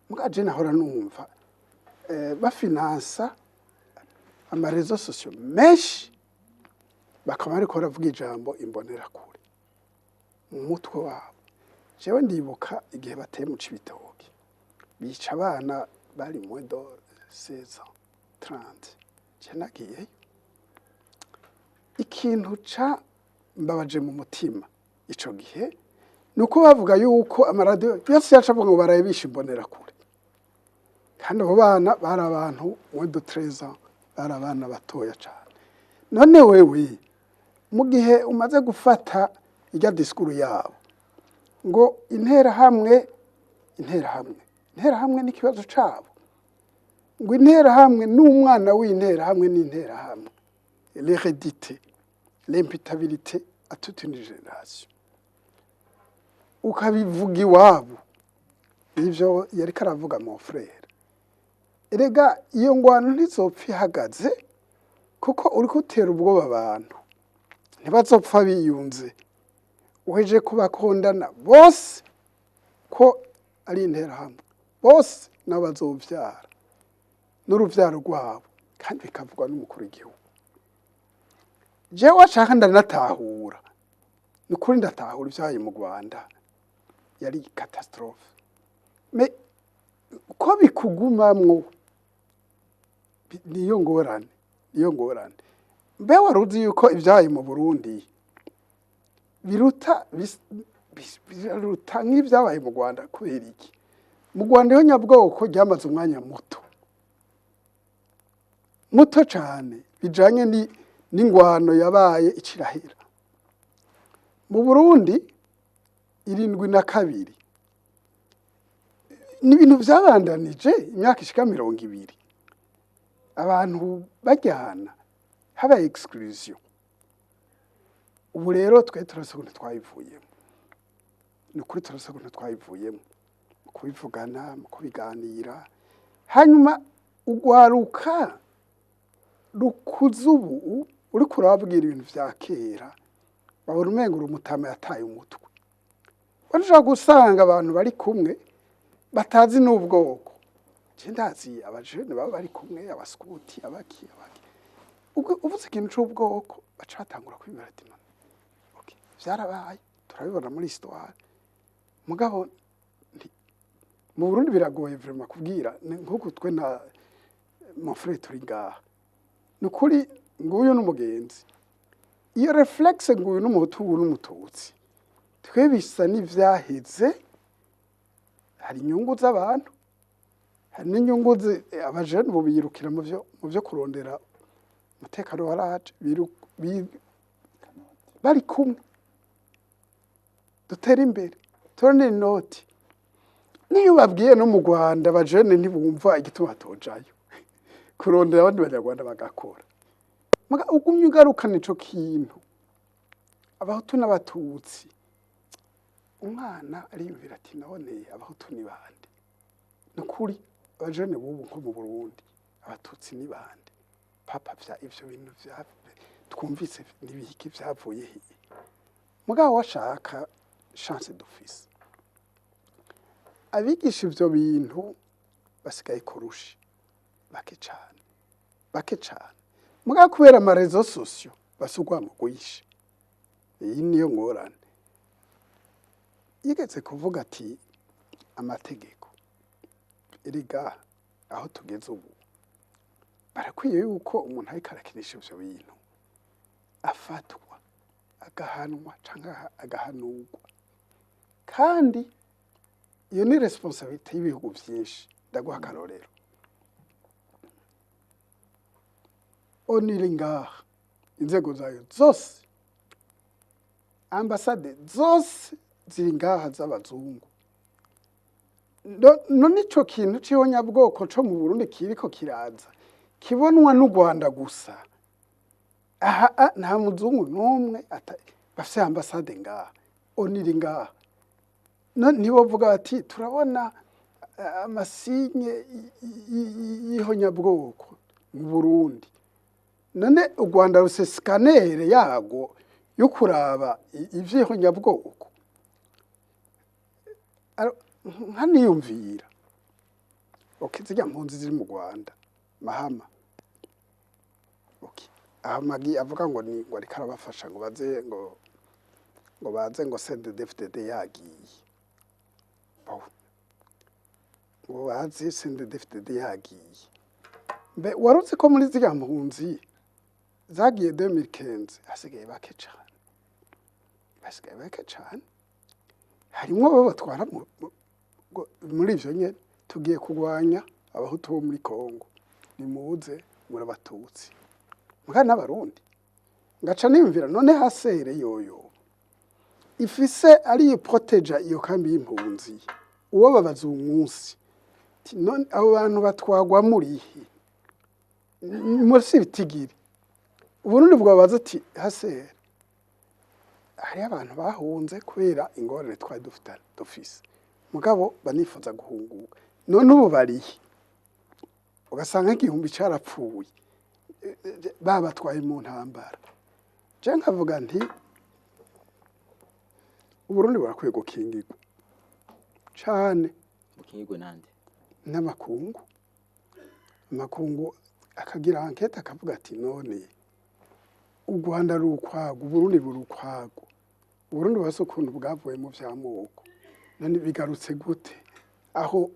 muga je nahora numva bafinansa ama réseaux sociaux menshi, bakaba bariko baravuga ijambo imbonerakure mu mutwe wabo. Jewe ndibuka igihe bateye mu Cibitoke, bica abana bari moins de 16 ans, 30. Je nagiyeyo, ikintu ca mbabaje mu mutima ico gihe ni uko bavuga yuko amaradiyo yose yaca avuga ngo baraye bishe imbonerakure, kandi abo bana bari abantu moins de 13 ans, bari abana batoya cane. None wewe mu gihe umaze gufata irya discours yabo ngo Interahamwe, Interahamwe, Interahamwe n'ikibazo cabo, ngo Interahamwe n'umwana w'Interahamwe n'Interahamwe, l'hérédité, l'imputabilité à toute une génération, ukabivuga iwabo, ivyo yariko aravuga mon frère. Erega iyo ngwano ntizopfa ihagaze, kuko uriko utera ubwoba abantu, ntibazopfa biyunze. Uheje kubakondana bose ko ari Interahamwe, bose nabo bazovyara n'uruvyaro rwabo, kandi bikavugwa n'umukuru w'igihugu. Jewe ashaka ndanatahura, ni ukuri ndatahura ivyabaye mu Rwanda, yari catastrophe, mais ko bikugumamwo niyo ngorane, niyo ngorane. Mbe wari uzi yuko ivyabaye mu Burundi biruta biruta nk'ivyabaye mu Rwanda? Kubera iki? Mu Rwanda iyo nyabwoko ryamaze umwanya muto muto cane, bijanye n'ingwano yabaye icirahera. Mu Burundi 72 ni ibintu vyabandanije imyaka ishika 20, abantu bajyana, habaye exclusion. Ubu rero twe turase ukuntu twayivuyemo, ni ukuri turase ukuntu twayivuyemo mu kubivugana, mu kubiganira. Hanyuma ugwaruka rukuze ubu Uriko urababwira ibintu vya kera, babona umengo uri umutama yataye umutwe. Urashobora gusanga abantu bari kumwe batazi n'ubwoko. Je ndazi abajene baba bari kumwe, abaskuti, abaki abaki. Ubwo uvuze ikintu c'ubwoko, baca batangura kwibwira ati: "None okay, vyarabaye, turabibona muri histoire." Mugabo mu Burundi biragoye vraiment kubwira. Ni nk'uku twe na mon frère turi ngaha, ni ukuri, nguyu n'umugenzi, iyo réflexe, nguyu n'Umuhutu, uyu n'Umututsi, twe bisa n'ivyaheze. Hari inyungu z'abantu, hari n'inyungu abajene ubu biyirukira mu vyo kurondera umutekano waraje bari kumwe, dutere imbere, turondere inoti. Niyo babwiye no mu Rwanda, abajene ntibumva igituma batojayo kurondera abandi Banyarwanda bagakora. Muga ugumye ugarukana ico kintu, Abahutu n'Abatutsi, umwana ariyumvira ati: "None Abahutu ni bande?" Ni ukuri, abajene b'ubu nko mu Burundi, Abatutsi ni bande? Papa, vya ivyo bintu vya twumvise n'ibiki vyavuye hehe? Mugabo washaka chance dufise, abigisha ivyo bintu basigaye kurushi bake cane, bake cane. Mugabo kubera ama réseaux sociaux basugwa mu rwinshi, iyi niyo ngorane. Yigeze kuvuga ati amategeko, erega aho tugeze ubu barakwiye yuko umuntu ariko arakinisha ivyo bintu afatwa, agahanwa canke agahanurwa. Kandi iyo ni responsabilité y'ibihugu vyinshi. Ndaguha akarorero: ONU iri ngaha, inzego zayo zose, ambasade zose ziri ngaha z'abazungu. None ico kintu c'ihonyabwoko co mu Burundi kiriko kiraza kibonwa n'u Rwanda gusa. Aha nta muzungu n'umwe bafise ambasade ngaha, ONU iri ngaha. Ntibovuga bati: "Turabona ama signes y'ihonyabwoko mu Burundi"? None u Rwanda rufise scanner yarwo yo kuraba ivy'ihonyabwoko? Nkaniyumvira, okay, zirya mpunzi ziri mu Rwanda, Mahama, okay, ahamagi avuga ngo ni ngo ariko arabafasha ngo baze, ngo baze, ngo CNDD-FDD yagiye. Bon. Ngo baze CNDD-FDD yagiye. Mbe warutse ko muri zirya mpunzi zagiye 2015 hasigaye bake cane, basigaye bake cane. Harimwo abo batwara muri ivyo nyene: "Tugiye kurwanya Abahutu bo muri Kongo, nimuze murabatutsi muga n'Abarundi." Ngaca niyumvira: none HCR yoyo ifise ari proteja iyo kambi y'impunzi, uwo babaza uwu munsi ati: "None abo bantu batwagwa murihe muri ibitigiri?" Uburundi bwabaza ati: "HCR, hariho abantu bahunze kubera ingorane twari dufise, mugabo banifuza guhunguka. None ubu barihe?" Ugasanga nk'igihumbi carapfuye, babatwaye mu ntambara. Je nkavuga nti Uburundi burakwiye gukingirwa cane. Bukingirwe nande? N'amakungu. Amakungu akagira enquête, akavuga ati: "None u Rwanda ruri ukwarwo, Uburundi buri ukwarwo. Uburundi burafise ukuntu bwavuye mu vy'amoko, none bigarutse gute aho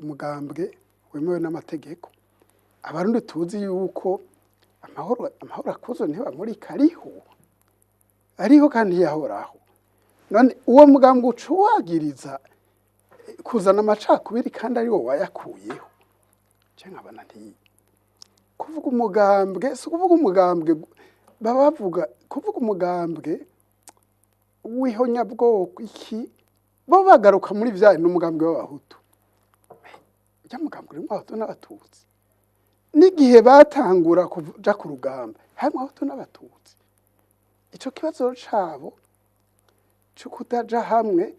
umugambwe wemewe n'amategeko?" Abarundi tuzi yuko amahoro akuze ntibamurika, ariho, ariho kandi ntiyahoraho. None uwo mugambwe uca uwagiriza kuzana amacakubiri kandi ari wo wayakuyeho? Je nkabona nti kuvuga umugambwe si ukuvuga umugambwe, baba bavuga kuvuga umugambwe w'ihonyabwoko iki, bo bagaruka muri vya n'umugambwe w'Abahutu. Urya mugambwe urimwo Abahutu n'Abatutsi. N'igihe batangura kuja ku rugamba harimwo Abahutu n'Abatutsi. Ico kibazo cabo co kutaja hamwe,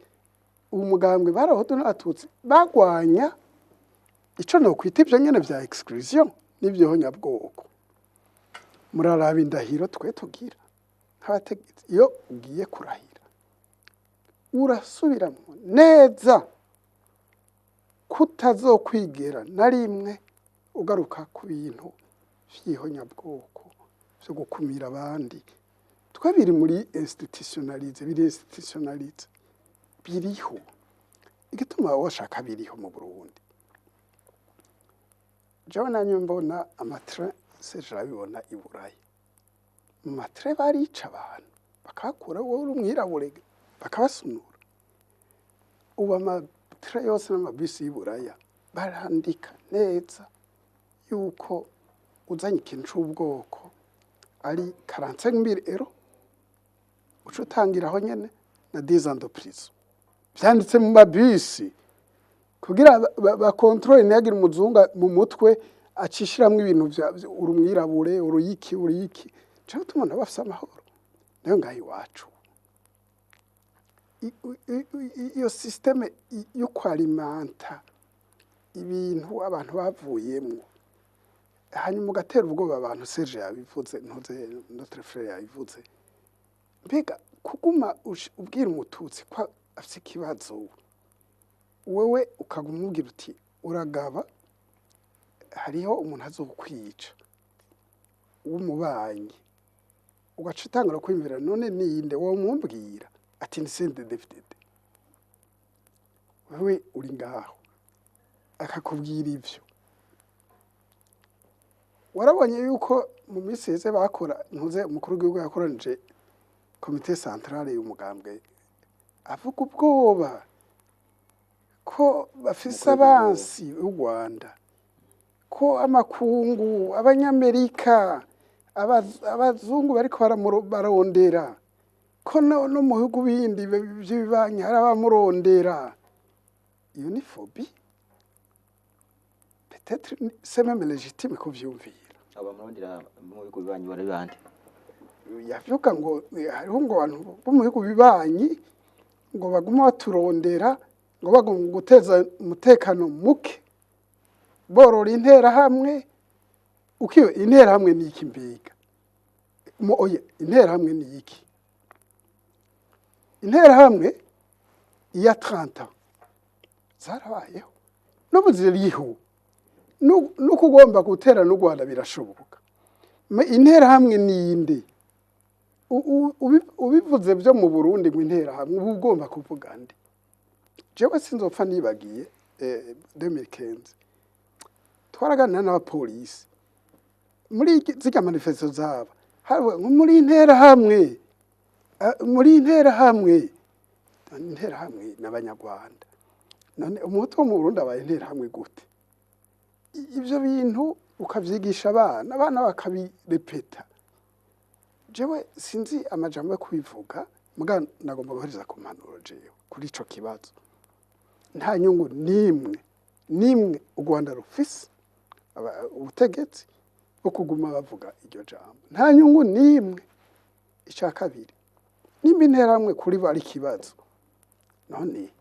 uwo mugambwe bari Abahutu n'Abatutsi bagwanya ico nokwita ivyo nyene vya exclusion n'ivyihonyabwoko. Muraraba indahiro twe tugira nk'abategetsi. Iyo ugiye kurahira, urasubiramo neza kutazokwigera na rimwe ugaruka ku bintu vy'ihonyabwoko, vyo gukumira abandi. Twe biri muri institutionnalisé, biri institutionnalisé, biriho. Igituma washaka biriho mu Burundi, jewe nanye mbona ama trains, Serge arabibona i Burayi, mu ma trains barica abantu, bakabakura, wowe uri umwirabure, bakabasunura. Ubu ama trains yose n'amabisi y'i Buraya barandika neza yuko uzanye ikintu c'ubwoko ari 45 000 euros uca utangiraho nyene na 10 ans de prison. Vyanditse mu mabisi kugira ba contrôle, ntihagire umuzungu mu mutwe acishiramwo ibintu vya uri umwirabure, uruyiki, uruyiki. Nico gituma nabo bafise amahoro. Nayo ngaha iwacu, iyo système yo kwalimenta ibintu abantu bavuyemwo, hanyuma ugatera ubwoba abantu. Serge yabivuze, ntuze notre frère yabivuze. Mbega kuguma ubwira umututsi ko afise ikibazo, wewe ukaguma umubwira uti: "Uragaba, hariho umuntu azokwica w'umubanyi", ugaca utangura kwiyumvira: none ninde wowe mumbwira? Ati: "Ni CNDD-FDD." Wewe uri ngaho, akakubwira ivyo. Warabonye yuko mu minsi iheze bakora ntuze, umukuru w'igihugu yakoranije comité central y'umugambwe, avuga ubwoba ko bafise Umukuru w'igihugu. abansi b'u Rwanda, ko amakungu, abanyamerika, abazungu bariko barondera, ko no mu bihugu bindi vy'ibibanyi hari abamurondera. Iyo ni phobie, peut-être c'est même légitime kuvyumvira. Abamurondera mu bihugu bibanyi bari bande? Yavuga ngo hariho ngo abantu bo mu bihugu bibanyi ngo baguma baturondera, ngo bagomba guteza umutekano muke, borora interahamwe. Ukiyo interahamwe ni iki mbega? Oya, interahamwe ni iki? Interahamwe iya 30 ans zarabayeho, n'ubu ziriho. Nuko ugomba gutera n'u Rwanda birashoboka. Interahamwe ni inde? Ubivuze byo mu Burundi ngo interahamwe, uba ugomba kuvuga nde? Jewe sinzopfa nibagiye, 2015 twaraganira n'abapolisi muri zirya manifestation zaba, havuga ngo muri interahamwe, muri interahamwe. Interahamwe n'abanyarwanda, none umuhutu wo mu Burundi abaye interahamwe gute? Ivyo bintu ukavyigisha abana, abana bakabirepeta. Jewe sinzi amajambo yo kubivuga, muga nagomba guheriza ku mpanuro. Jewe kuri ico kibazo, nta nyungu n'imwe n'imwe u Rwanda rufise, ubutegetsi bwo kuguma bavuga iryo jambo, nta nyungu n'imwe. Icya kabiri, nimba interahamwe kuri bo ari ikibazo, none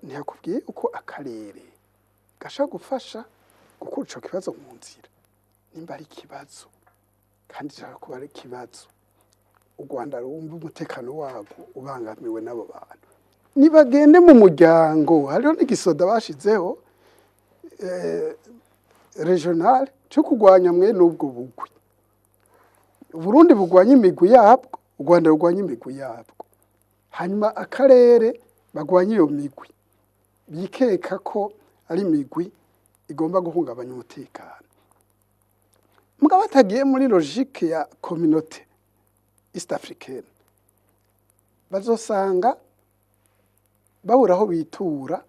ntiyakubwiye uko akarere gashobora gufasha gukura ico kibazo mu nzira? Nimba ari ikibazo, kandi gishobora kuba ari ikibazo, u Rwanda rumva umutekano warwo ubangamiwe n'abo bantu, nibagende mu muryango. Hariho n'igisoda bashizeho régional cyo kurwanya mwene ubwo bugwi. Uburundi bugwanya imigwi yabwo, u Rwanda rugwanya imigwi yabwo, hanyuma akarere bagwanya iyo migwi bikeka ko ari imigwi igomba guhungabanya umutekano. Mugabo batagiye muri logique ya communauté east africaine, bazosanga babura aho bitura.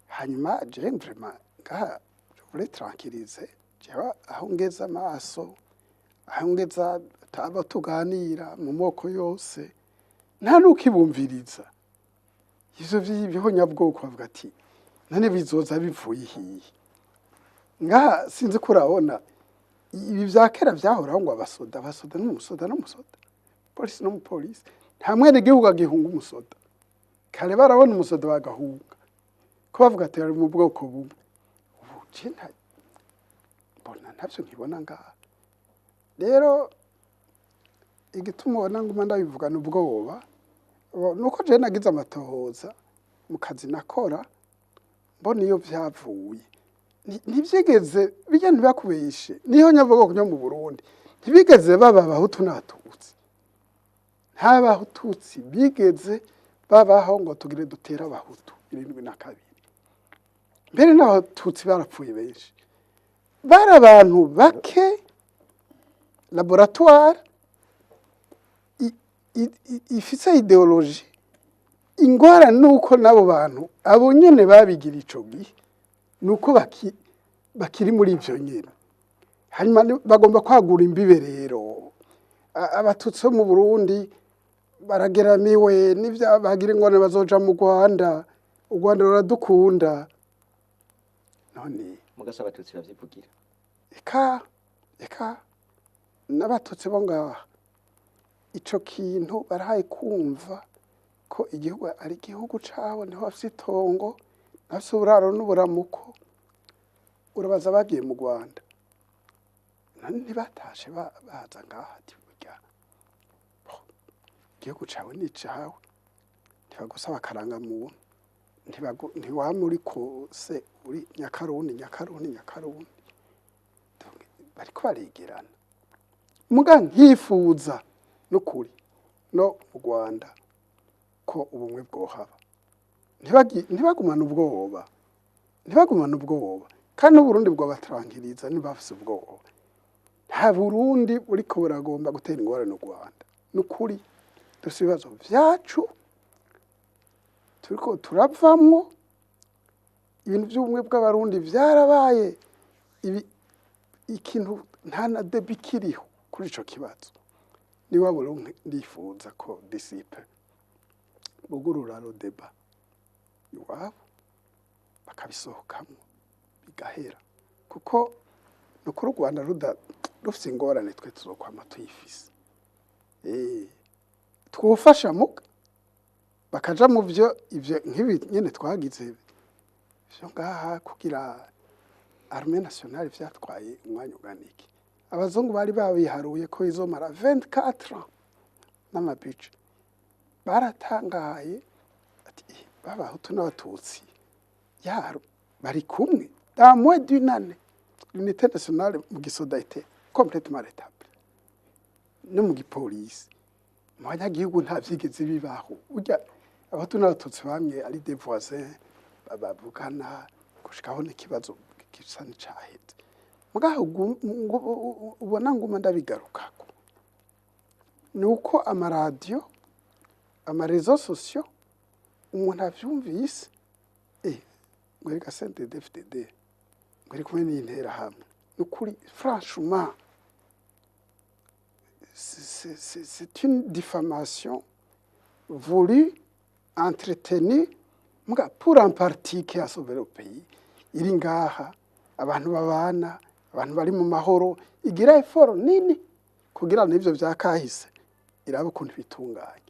Hanyuma je vraiment ngaha je voulais tranquilliser, jewe aho ngeza amaso, aho ngeza abo tuganira mu moko yose, nta n'ukibumviriza ivyo vy'ibihonyabwoko. Bavuga ati: "None bizoza bivuye hiye?" Ngaha sinzi ko urabona ibi vya kera vyahoraho, ngo abasoda, abasoda n'umusoda n'umusoda, polisi n'umupolisi. Nta mwene gihugu agihunga umusoda. Kare barabona umusoda bagahunga, ko bavuga ati: "Ari mu bwoko bumwe." Ubu je nta Mbona ntavyo nkibona ngaha. Rero igituma ubona nguma ndabivugana ubwoba nuko jewe nagize amatohoza mu kazi nakora, mbona iyo vyavuye. Ntivyigeze bijya, ntibakubeshe, niho nyavuga nyo mu Burundi ntibigeze baba Abahutu n'Abatutsi. Nta Batutsi bigeze babaho ngo tugire dutere Abahutu 72. Mbere n'Abatutsi barapfuye benshi, bari abantu bake, laboratoire ifise idéologie. Ingorane nuko n'abo bantu abo nyene babigira ico gihe, nuko bakiri muri ivyo nyene. Hanyuma bagomba kwagura imbibe. Rero Abatutsi bo mu Burundi barageramiwe n'ivya, bagira ingorane bazoja mu Rwanda, u Rwanda ruradukunda. None Mugasa Abatutsi bavyivugira. Eka n'Abatutsi bo ngaha ico kintu barahaye kumva ko igihugu ari igihugu cabo, niho bafise itongo, bafise uburaro n'uburamuko. Urabaza bagiye mu Rwanda, none ntibatashe baza ngaha? Ati burya bo, igihugu cawe ni icawe, ntibagusaba akarangamuntu, ntiwama uri kose uri Nyakarundi, Nyakarundi, Nyakarundi. Donc, bariko baregerana. Muga nkifuza n'ukuri no mu Rwanda ko ubumwe bwohaba, ntibagumane ubwoba, ntibagumane ubwoba. Kandi n'Uburundi bwobatarankiriza ntibafise ubwoba. Nta Burundi buriko buragomba gutera ingorane u Rwanda. N'ukuri dufise ibibazo vyacu turiko turavamwo. Ibintu vy'ubumwe bw'Abarundi vyarabaye ibi ikintu, nta na débat ikiriho kuri ico kibazo. Niba Burundi ndifuza ko disipe bugurura le débat iwabo, bakabisohokamwo bigahera, kuko nukuri u Rwanda rufise ingorane, twe tuzokwama tuyifise. Twofasha muga bakaja mu vyo ivyo nk'ibi nyene twagize vyo ngaha kugira armée nationale, vyatwaye umwanya ungana iki? Abazungu bari babiharuye ko izomara 24 ans n'ama budget. Baratangaye ati: "Eh, b'Abahutu n'Abatutsi yaro bari kumwe." Dans moins d'une année, l'unité nationale mu gisoda était complètement rétablie, no mu gipolisi. Mu banyagihugu nta vyigeze bibaho. Burya Abahutu n'Abatutsi bamwe ari des voisins, bavugana gushikaho n'ikibazo gisa n'icaheze. Mugaho ubona nguma ndabigarukako ni uko amaradiyo, ama réseaux sociaux, umuntu avyumvise ngo reka CNDD-FDD ngo iri kumwe n'Interahamwe. Ni ukuri, franchement, c'est une diffamation voulue, entretenue muga pour un parti qui a sauvé le pays, iri ngaha, abantu babana, abantu bari mu mahoro, igira effort nini kugira n'ivyo vya kahise iraba ukuntu bitunganya.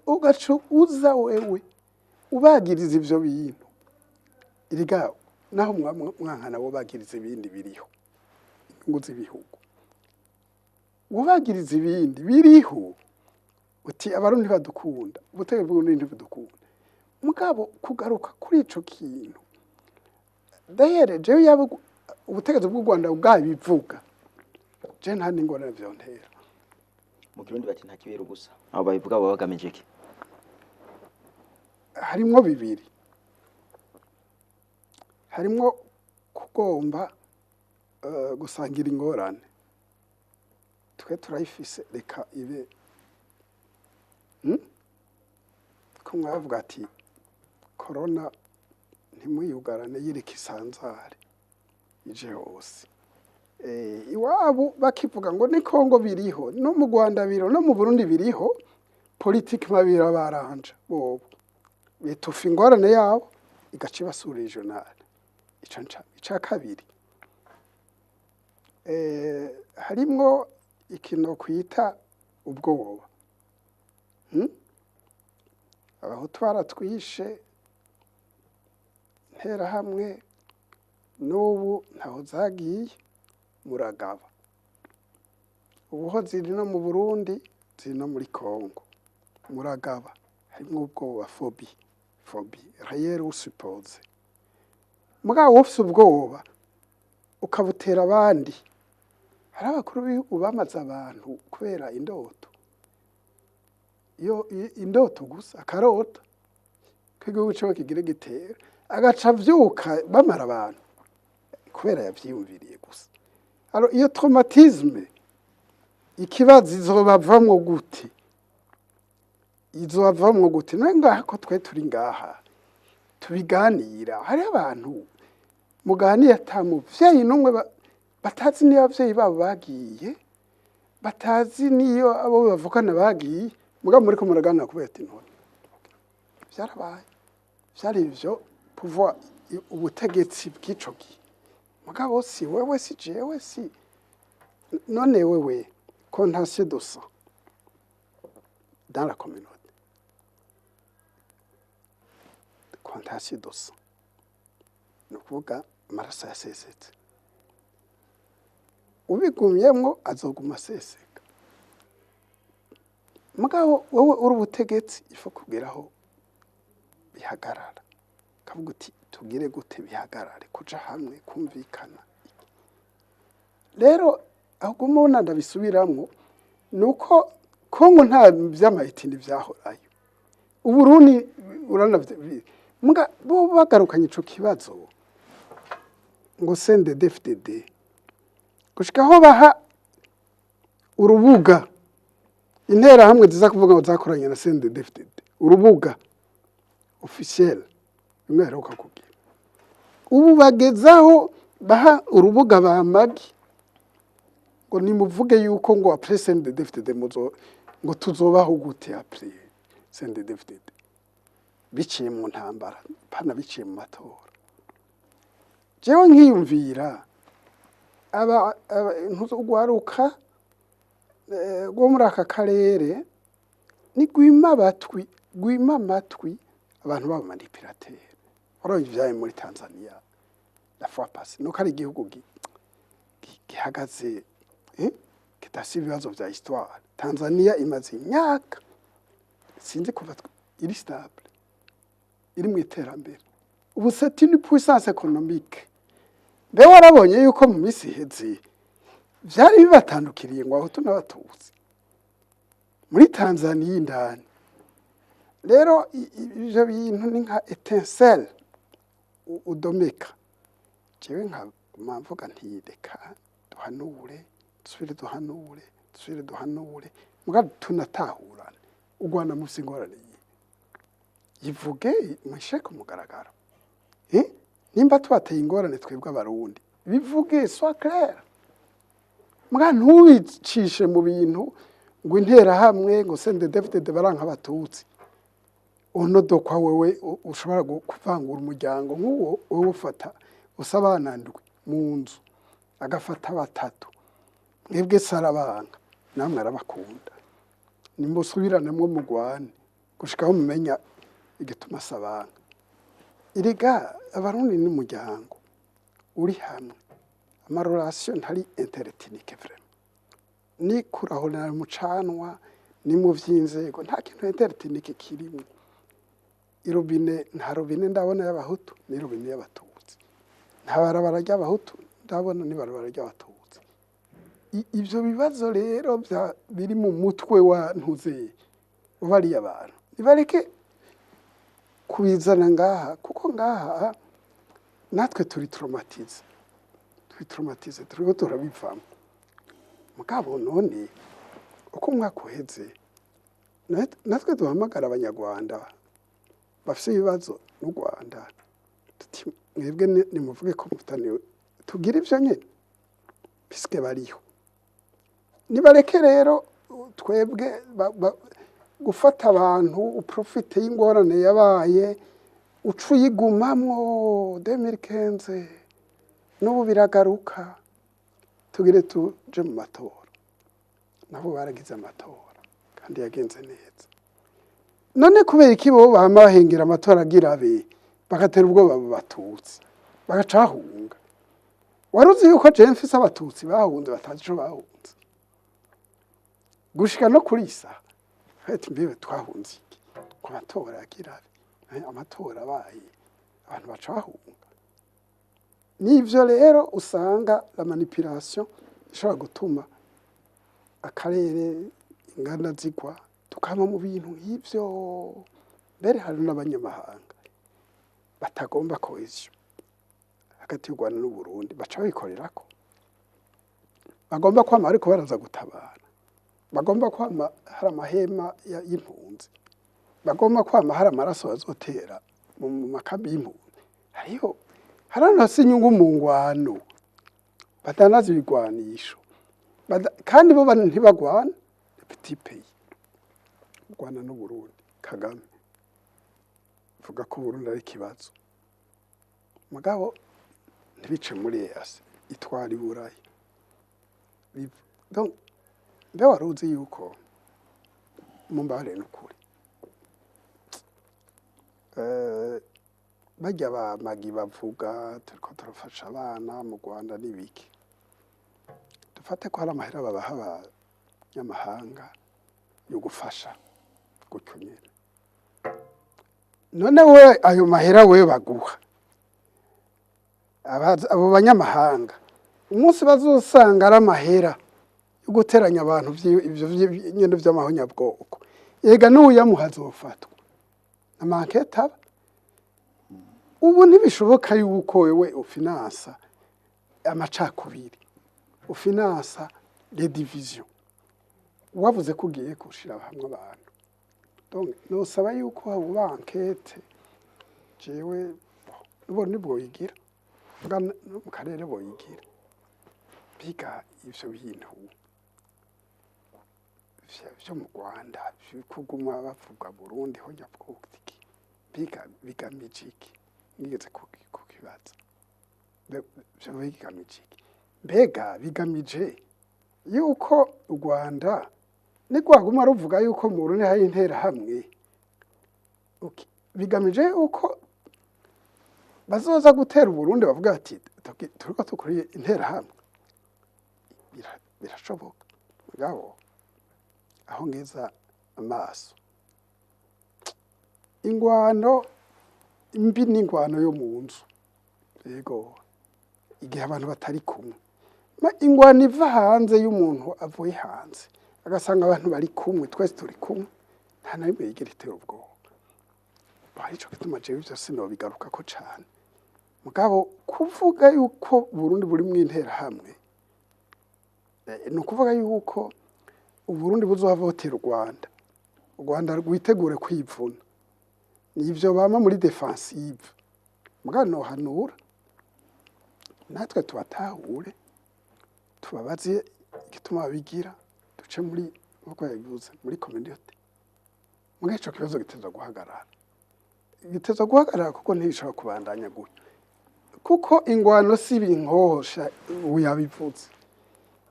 Ugaca uza wewe ubagiriza ivyo bintu. Iriga naho mwankana bo bagiriza ibindi biriho, inyungu z'ibihugu, ubagiriza ibindi biriho, uti Abarundi ntibadukunda, ubutegetsi bw'Uburundi ntibudukunda. Mugabo kugaruka kuri ico kintu, d'ailleurs jewe yaba ubutegetsi bw'u Rwanda bwabivuga, je nta n'ingorane vyontera. Mu Kirundi bati nta kibera ubusa. Abo babivuga baba bagamije iki? Harimwo bibiri: harimwo kugomba gusangira ingorane, twe turayifise, reka ibe. Ko mwavuga ati corona ntimuyugarane, yireka isanzare ije hose. Iwabo bakivuga ngo ni Kongo biriho, no mu Rwanda biriho, no mu Burundi biriho, politiquement birabaranja bobo bitufa ingorane yabo, igaca ibasura régional. Ico ica kabiri, harimwo ikintu kwita ubwoba. Abahutu baratwishe, Nterahamwe n'ubu ntaho zagiye. Muragaba, ubuho ziri no mu Burundi, ziri no muri Congo. Muragaba, harimwo ubwoba, phobie, phobie réelle ou supposée. Mugabo ufise ubwoba ukabutera abandi. Hari abakuru b'ibihugu bamaze abantu kubera indoto, iyo indoto gusa, akarota ko igihugu ciwe kigire gitera, agaca avyuka bamara abantu kubera yavyiyumviriye gusa. Alors iyo traumatisme, ikibazo, izobavamwo gute? Izobavamwo gute? None ngaha ko twe turi ngaha tubiganira, hariho abantu muganira ata muvyeyi n'umwe batazi niyo abavyeyi babo bagiye, batazi niyo abo bavukana bagiye. Mugabo muriko muraganira kubera ati none vyarabaye, vyari ivyo pouvoir, ubutegetsi bw'ico gihe. Mugabo si wewe, si jewe, si none wewe. Contentieux de sang dans la communauté, contentieux de sang, ni ukuvuga amaraso yasesetse. Ubigumyemwo azoguma aseseka. Mugabo wowe uri ubutegetsi, ifu kugeraho bihagarara, kavuga uti tugire gute bihagarare? Kuja hamwe, kumvikana. Rero ahubwo mubona ndabisubiramwo, ni uko Kongo nta vy'ama ethnies vyahorayo, Uburundi urana muga bo bagarukanye ico kibazo ngo CNDD-FDD, gushika aho baha urubuga Interahamwe ziza kuvuga ngo zakoranye na CNDD-FDD, urubuga officiel bimwe aheruka kugira. Ubu bagezaho baha urubuga bamagi ngo nimuvuge yuko ngo après CNDD-FDD muzo ngo tuzobaho gute après CNDD-FDD, biciye mu ntambara, pana biciye mu matora. Jewe nkiyumvira aba ugwaruka rwo muri aka karere ni gwima abatwi, gwima amatwi abantu b'aba manipulateurs. Warabonye ivyabaye muri Tanzania la fois passée, nuko ari igihugu gihagaze, kidafise ibibazo vya histoire. Tanzania imaze imyaka, sinzi kuva, iri stable, iri mu iterambere. Ubu c'est une puissance économique. Mbe warabonye yuko mu minsi iheze vyari bibatandukiriye ngo Abahutu n'Abatutsi muri Tanzania indani? Rero ivyo bintu ni nka étincelle udomeka. Jewe nkaguma mvuga nti reka duhanure, dusubire duhanure, dusubire duhanure, muga tunatahurane. U Rwanda mufise ingorane yihe? Yivuge, muyishire ku mugaragaro. Nimba tubateye ingorane twebwe Abarundi, bivuge, soit clair. Muga ntubicishe mu bintu ngo Interahamwe, ngo CNDD-FDD baranka Abatutsi. Unodokwa wewe ushobora kuvangura umuryango nk'uwo. Wowe ufata usa abana ndwi mu nzu, agafata batatu, mwebwe se arabanga, namwe arabakunda. Nimusubiranamwo, mugwane gushika aho mumenya igituma sabanga. Erega Abarundi ni umuryango uri hamwe, ama relations ntari interethniques vraiment, ni kurahurira mu canwa, ni mu vy'inzego, nta kintu interethnique kirimwo. Irobine, nta robine ndabona y'Abahutu n'irobine y'Abatutsi, nta barabara ry'Abahutu ndabona n'ibarabara ry'Abatutsi. Ivyo bibazo rero biri mu mutwe wa ntuzeye bariya bantu, nibareke kubizana ngaha, kuko ngaha natwe turi traumatisés, turi traumatisés, turiko turabivamo. Mugabo none uko umwaka uheze, natwe duhamagara Abanyarwanda bafise ibibazo n'u Rwanda tuti mwebwe nimuvuge ko mufitaniwe, tugire ivyo nyene puisque bariho. Nibareke rero twebwe gufata abantu uprofite y'ingorane yabaye, uca uyigumamwo 2015, n'ubu biragaruka. Tugire tuje mu matora, nabo baragize amatora kandi yagenze neza. None kubera iki bo bama bahengera amatora agira abe, bagatera ubwoba abo Batutsi bagaca bahunga? Wari uzi yuko jewe mfise Abatutsi bahunze batazi ico bahunze gushika no kuri iyi saha? Ati: "Mbibe twahunze iki ku matora yagira amatora abaye, abantu baca bahunga?" Nivyo rero usanga la manipulation ishobora gutuma akarere, inganda zigwa, tukaba mu bintu nk'ivyo. Mbere hari n'abanyamahanga batagomba cohésion hagati y'u Rwanda n'Uburundi, baca babikorerako, bagomba kwama ariko baraza gutabara, bagomba kwama hari amahema y'impunzi, bagomba kwama hari amaraso bazotera mu makambi y'impunzi. Hariho haranose inyungu mu ngwano, badandaza ibigwanisho. Kandi bo ntibagwana. Petit pays, u Rwanda n'Uburundi, Kagame vuga ko Burundi ari ikibazo, mugabo ntibice muri EAC, itwara iburayi. Donc mbe wari uzi yuko, mumbare n'ukuri, barya ba magi bavuga turiko turafasha abana mu Rwanda n'ibiki, dufate ko hari amahera babaha abanyamahanga yo gufasha gutyo nyene, none we ayo mahera we baguha abo banyamahanga, umunsi bazosanga ari amahera yo guteranya abantu, ivyo nyene vy'amahonyabwoko, ega n'uyamuha azofatwa, ama enquêtes aba. Ubu ntibishoboka yuko wewe ufinansa amacakubiri, ufinansa les divisions, wavuze ko ugiye gushira hamwe abantu. Donc nosaba yuko hoba enquête. Jewe bo nibwo yigira mbwa no mu karere boyigira, biga ivyo bintu vyo mu Rwanda kuguma bavuga Burundi ho nyabwoko iki, biga bigamije iki? Nigeze kukibaza. Vyo bigamije iki? Mbega bigamije yuko u Rwanda nigwaguma ruvuga yuko mu Burundi hari interahamwe? Okay. Bigamije yuko bazoza gutera Uburundi bavuga ati: "Turiko tukuriye interahamwe"? Birashoboka, mugabo aho ngeza amaso, ingwano mbi n'ingwano yo mu nzu, yego, igihe abantu batari kumwe. Ingwano iva hanze, y'umuntu avuye hanze agasanga abantu bari kumwe, twese turi kumwe, nta na rimwe yigera itera ubwoba. Arico gituma jewe ivyo sinobigarukako cane. Mugabo kuvuga yuko Burundi buri mu interahamwe, ni ukuvuga yuko Uburundi buzohava butera u Rwanda, u Rwanda rwitegure kwivuna. Nivyo bama muri défensive. Mugabo nohanura natwe tubatahure, tubabaze igituma babigira, duce muri, nkuko yabivuze, muri communauté. Mugabo ico kibazo gitezwa guhagarara, gitezwa guhagarara, kuko ntibishobora kubandanya gutyo, kuko ingwano si ibinkohosha. Ubu yabivuze,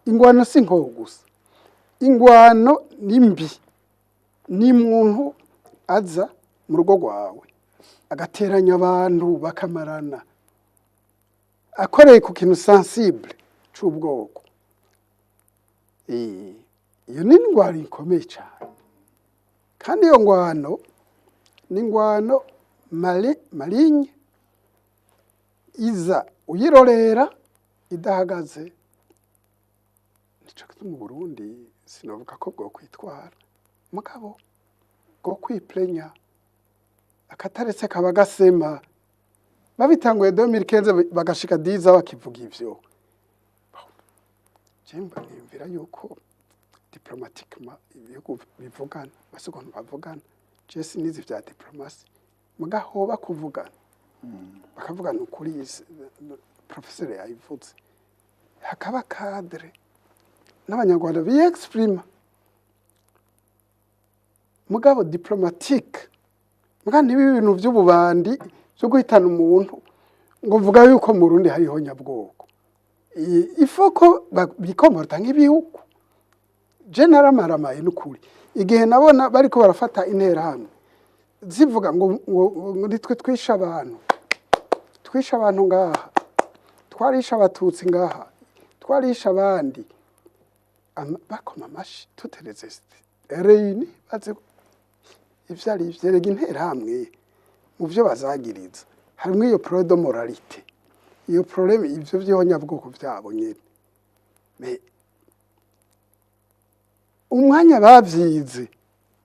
ingwano si inkoho gusa, ingwano ni mbi, ni muntu aza mu rugo rwawe agateranya abantu bakamarana, akoreye ku kintu sensible c'ubwoko. Iyo ni indwara ikomeye cyane, kandi iyo ngwano ni ingwano maligne, iza uyirorera idahagaze. Nico gituma Burundi sinovuga ko bwo kwitwara, mugabo bwo kwiplenya akataretse kaba gasema. Babitanguye 2015 bagashika diza bakivuga ivyo, jemba niyumvira yuko diplomatiquement ibihugu bivugana, basi ukuntu bavugana. Je sinizi vya diplomatie, mugaho bakuvugana, bakavugana ukuri. Professeur yabivuze, hakaba cadre n'Abanyarwanda biyexprima, mugabo diplomatique, mugabo ntibibe ibintu vy'ububandi vyo guhitana umuntu ngo mvuga yuko mu Burundi hariho nyabwoko. Ifo ko bikomporta nk'ibihugu. Je naramaramaye n'ukuri igihe nabona bariko barafata interahamwe zivuga ngo nitwe twishe abantu, twishe abantu ngaha. Twarishe Abatutsi ngaha, twarishe abandi. Bakoma amashi, tutereze réunis, bazi ivyo ari ivyo. Erega Interahamwe mu vyo bazagiriza harimwo iyo problème de moralité, iyo problème, ivyo vy'ihonyabwoko vyabo nyene. Mais umwanya bavyize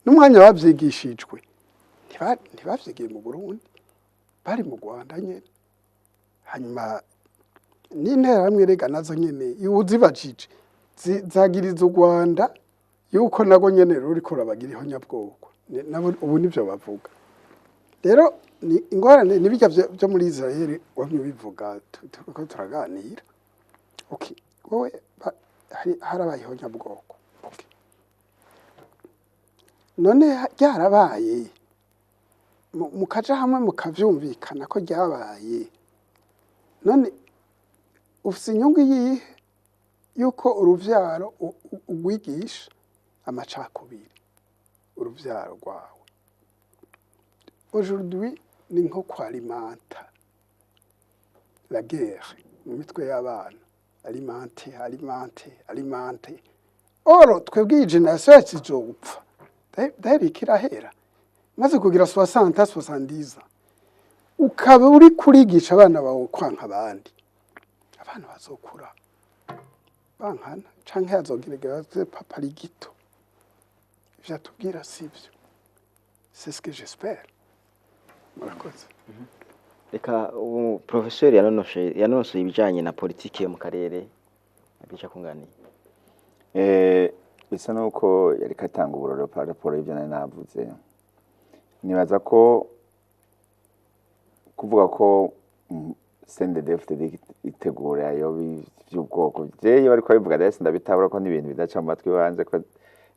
n'umwanya bavyigishijwe, ntibavyigiye mu Burundi, bari mu Rwanda nyene. Hanyuma n'Interahamwe rega nazo nyene, iyo uzibajije, zagiriza u Rwanda yuko nago nyene ruriko rurabagira ihonyabwoko. Nabo ubu nivyo bavuga. Rero ni ingorane, ni bijya vyo muri Israel wamye ubivuga, turiko turaganira. Okay, wowe harabaye ihonyabwoko, okay. None ryarabaye, mukaja hamwe mukavyumvikana ko ryabaye, none ufise inyungu iyihe yuko uruvyaro ugwigisha amacakubiri uruvyaro rwawe? Aujourd'hui ni nko kwalimenta la guerre mu mitwe y'abana, alimenter, alimenter, alimenter. Or twebwe iyi génération yacu izopfa dahera ikirahera maze kugira 60, 70, ukaba uri kurigisha abana bawe kwanka abandi. Abana bazokura bankana, canke hazogerageza papa ari gito, ivyo atubwira sivyo. C'est ce que j'espère. Murakoze. Reka ubu professeur yanonosoye ibijanye na politike yo mu karere agica kunganiye. Bisa nuko yariko atanga uburorero par rapport y'ivyo nari navuze. Nibaza ko kuvuga ko CNDD-FDD itegura ayo vy'ubwoko, jewe bariko babivuga rero sindabitabura, ko n'ibintu bidaca mu matwi wanje, ko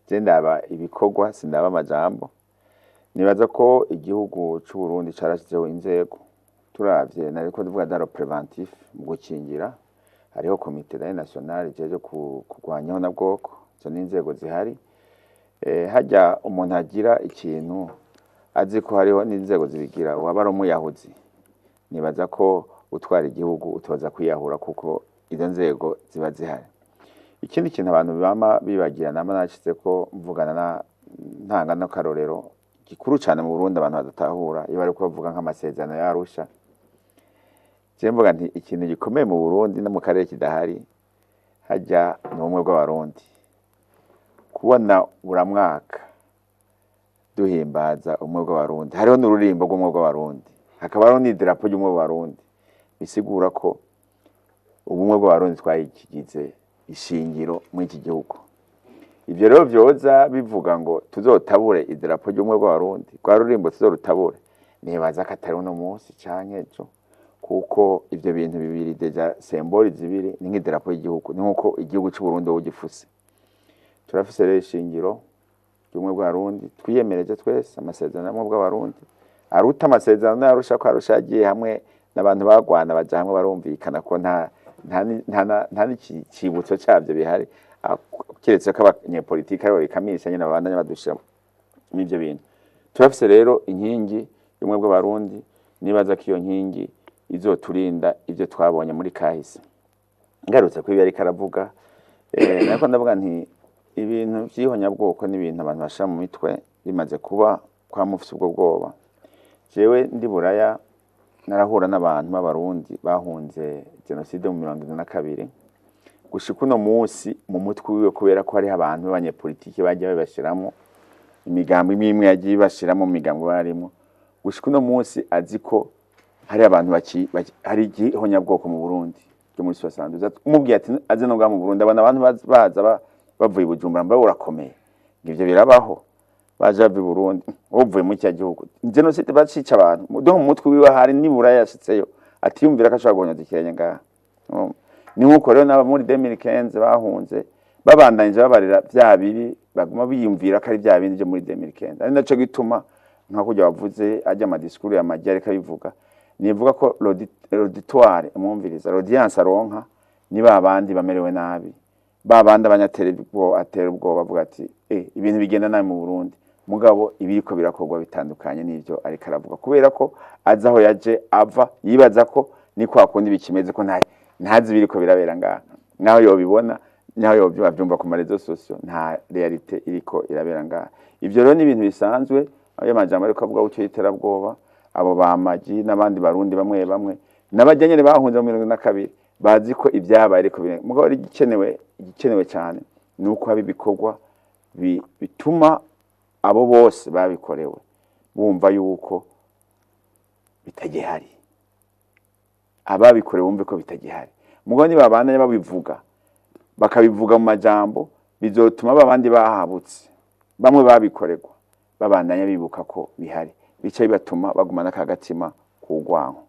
je ndaba ibikorwa, sindaba amajambo. Nibaza ko igihugu c'u Burundi carashizeho inzego. Turavye, nariko ndavuga dans le préventif, mu gukingira, hariho comité nayo nationale ijejwe kurwanya ihonyabwoko. Izo ni inzego zihari. Harya umuntu agira ikintu azi ko hariho n'inzego zibigira, uwaba ari umuyahuzi. Nibaza ko utwara igihugu utoza kwiyahura, kuko izo nzego ziba zihari. Ikindi kintu abantu bama bibagira, nama nashize ko mvugana na ntanga n'akarorero gikuru cane mu Burundi abantu badatahura iyo bariko bavuga nk'amasezerano ya Arusha. Je mvuga nti ikintu gikomeye mu Burundi no mu karere kidahari harya ni ubumwe bw'Abarundi. Kubona buramwaka duhimbaza ubumwe bw'Abarundi, hariho n'ururimbo rw'ubumwe bw'Abarundi, hakaba hariho n'idarapo ry'ubumwe bw'Abarundi, bisigura ko ubumwe bw'Abarundi twayikigize ishingiro muri iki gihugu. Ivyo rero vyoza bivuga ngo tuzotabure idarapo ry'ubumwe bw'Abarundi, rwa rurimbo tuzorutabure, nibaza ko atari uno munsi canke ejo, kuko ivyo bintu bibiri déjà symbole zibiri ni nk'idarapo y'igihugu, ni nkuko igihugu c'u Burundi wowe ugifuse. Turafise rero ishingiro ry'ubumwe bw'Abarundi twiyemereje twese, amasezerano y'ubumwe bw'Abarundi aruta amasezerano y'Arusha, ko Arusha yagiye hamwe n'abantu bagwana, baja hamwe barumvikana, ko nta n'icibutso cavyo bihari. Kiretse ko abanyepolitike aribo bikamisha nyene, babandanya badushira n'ivyo bintu. Turafise rero inkingi y'ubumwe bw'Abarundi. Nibaza ko iyo nkingi izoturinda ivyo twabonye muri kahise. Ngarutse kuri ibi yariko aravuga, nariko ndavuga nti ibintu vy'ihonyabwoko n'ibintu abantu bashira mu mitwe bimaze kuba kwa mufise ubwo bwoba. Jewe ndi Buraya narahura n'abantu b'Abarundi bahunze jenoside mu 72. Gushika uno munsi mu mutwe wiwe, kubera ko hariho abantu b'abanyepolitiki bagiye babashiramwo, imigambo imwe imwe yagiye ibashiramo mu migambo barimo, gushika uno munsi azi ko hari abantu hari igihonyabwoko mu Burundi ryo muri 72. Umubwiye ati aze no ngaha mu Burundi, abona abantu baza bavuye i Bujumbura, mbaye urakomeye, ngo ivyo birabaho, baje bava i Burundi, uvuye muri cya gihugu jenoside bacica abantu. Donc mu mutwe wiwe hari nibura yashitseyo atiyumvira ko ashobora guhonyoza ikirenge ngaha. Urumva? Ni nkuko rero n'aba muri 2015 bahunze babandanije babarira vya bibi, baguma biyumvira ko ari vya bindi vyo muri 2015. Ari naco gituma nka kurya wavuze ajya ama discours ya Majya, ariko abivuga, nivuga ko l'auditoire umwumviriza, l'audience aronka ni ba bandi bamerewe nabi, ba bandi abanyatera ubwoba, atera ubwoba, bavuga ati ibintu bigenda nabi mu Burundi, mugabo ibiriko birakorwa bitandukanye n'ivyo ariko aravuga, kubera ko azi aho yaje ava, yibaza ko ni kwa kundi bikimeze, ko nta Ntazi ibiriko birabera ngaha. Naho yobibona, naho yobyumva, byumva ku ma réseaux sociaux, nta réalité iriko irabera ngaha. Ivyo rero ni ibintu bisanzwe. Ayo majambo ariko avuga gutyo y'iterabwoba, abo bamaji n'abandi Barundi bamwe bamwe n'abajya nyene bahunze mu 72 bazi ko ibyabaye, ariko mugabo ari igikenewe cyane ni uko haba ibikorwa bituma abo bose babikorewe bumva yuko bitagihari, ababikorewe bumve ko bitagihari. Mugabo nibabandanya babivuga, bakabivuga mu majambo, bizotuma babandi bahabutse bamwe babikorerwa babandanya bibuka ko bihari, bica bibatuma bagumana akagatima k'urwanko.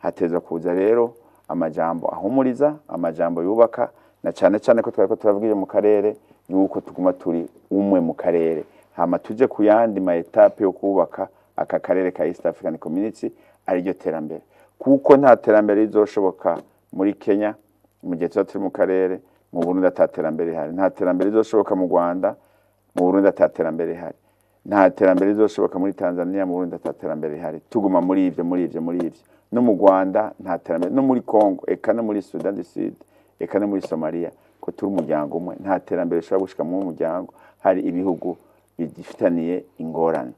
Hateza kuza rero amajambo ahumuriza, amajambo yubaka, na cyane cyane ko twariko turavuga iyo mu karere, yuko tuguma turi umwe mu karere, hama tuje ku yandi ma étapes yo kubaka aka karere ka East African Community, ariryo terambere, kuko nta terambere rizoshoboka muri Kenya mu gihe tuba turi mu karere, mu Burundi ata terambere rihari. Nta terambere rizoshoboka mu Rwanda, mu Burundi ata terambere rihari. Nta terambere rizoshoboka muri Tanzania, mu Burundi ata terambere rihari. Tuguma muri ivyo, muri ivyo, muri ivyo, no mu Rwanda nta terambere, no muri Congo, eka no muri Sudan du Sud, eka no muri Somalia, ko turi umuryango umwe. Nta terambere rishobora gushika mu muryango hari ibihugu bigifitaniye ingorane.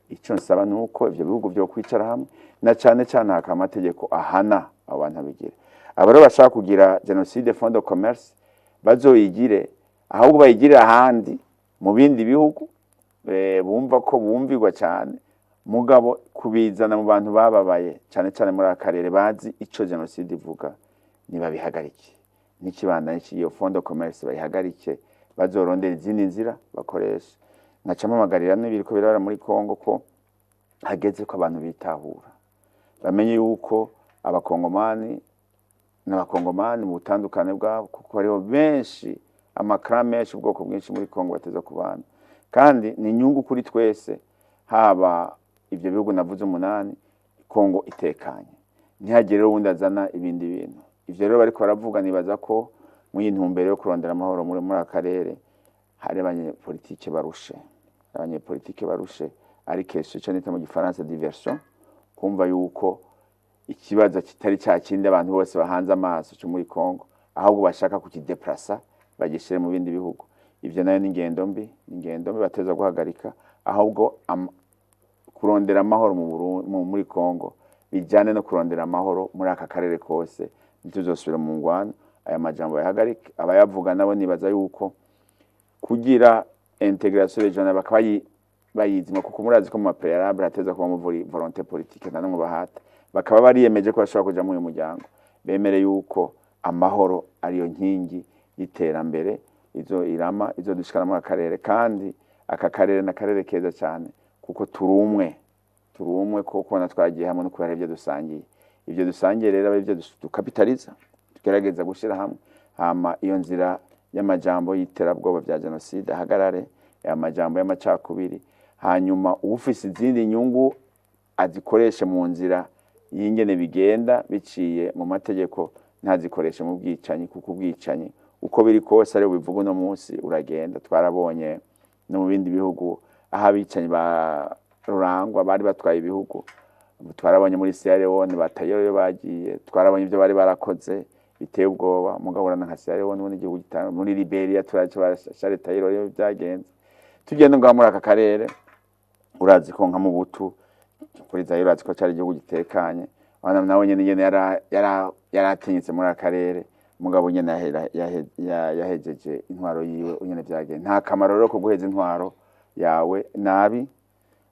Icyo nsaba ni uko ivyo bihugu vyo kwicara hamwe, na cane cane hakaba amategeko ahana abo bantu abigira. Abo rero bashaka kugira génocide fond de commerce bazoyigire, ahubwo bayigire ahandi mu bindi bihugu bumva ko bumvirwa cyane. Mugabo kubizana mu bantu bababaye cyane cyane muri aka karere, bazi ico génocide ivuga, nibabihagarike. N'ikibandanye cy'iyo fond de commerce bayihagarike, bazorondera izindi nzira bakoresha. Nkaca mpamagarira n'ibiriko birabera muri Kongo ko hageze ko abantu bitahura, bamenye yuko Abakongomani n'Abakongomani mu butandukane bwabo, kuko hariho benshi, amakara menshi, ubwoko bwinshi muri Kongo, bateza kubana, kandi ni inyungu kuri twese. Haba ibyo bihugu navuze umunani, Kongo itekanye, ntihagire uwundi azana ibindi bintu. Ivyo rero bariko baravuga, nibaza ko muri iyi ntumbero yo kurondera amahoro muri aka karere, hari abanyepolitike barushe, abanyepolitike barushe, ari question ico nita mu Gifaransa diversion, kumva yuko ikibazo kitari cya kindi abantu bose bahanze amaso cyo muri Kongo, ahubwo bashaka kukideplasa bagishire mu bindi bihugu. Ivyo nayo ni ingendo mbi, ni ingendo mbi bateza guhagarika. Ahubwo kurondera amahoro mu Burundi, muri Kongo, bijyane no kurondera amahoro muri aka karere kose, ntituzosubira mu ngwano. Aya majambo bayahagarike. Abayavuga nabo nibaza yuko kugira intégration régionale bakaba bayizima, kuko murazi ko mu ma préalables hateza kuba volonté politique, nta n'umwe bahata, bakaba bariyemeje ko bashobora kuja muri uyu muryango, bemere yuko amahoro ariyo nkingi y'iterambere izo irama izo dushikana muri aka karere. Kandi aka karere ni akarere keza cyane, kuko turi umwe, turi umwe, kuko kubona twagiye hamwe no kubera ibyo dusangiye. Ibyo dusangiye rero aba ibyo dukapitaliza, tugerageza gushyira hamwe, hama iyo nzira y'amajambo y'iterabwoba bya jenoside ahagarare, amajambo y'amacakubiri, hanyuma ufise izindi nyungu azikoreshe mu nzira y'ingene bigenda biciye mu mategeko, ntazikoreshe mu bwicanyi, kuko ubwicanyi uko biri kose ari bubivuga uno munsi uragenda. Twarabonye no mu bindi bihugu aho abicanyi ba rurangwa bari batwaye ibihugu. Twarabonye muri Sierra Leone batayo bagiye, twarabonye ibyo bari barakoze biteye ubwoba. Mugabo urana nka Sierra Leone ubundi igihugu gitanga, muri Liberia turaco ba Charles Taylor iyo byagenze. Tugenda ngaho muri aka karere, urazi ko nka mu butu kuri Zaire, urazi ko cari igihugu gitekanye. Wana nawe nyene nyene yaratinyitse muri aka karere, mugabo nyene yahejeje intwaro yiwe nyene byagenze. Nta kamaro rero ko guheza intwaro yawe nabi,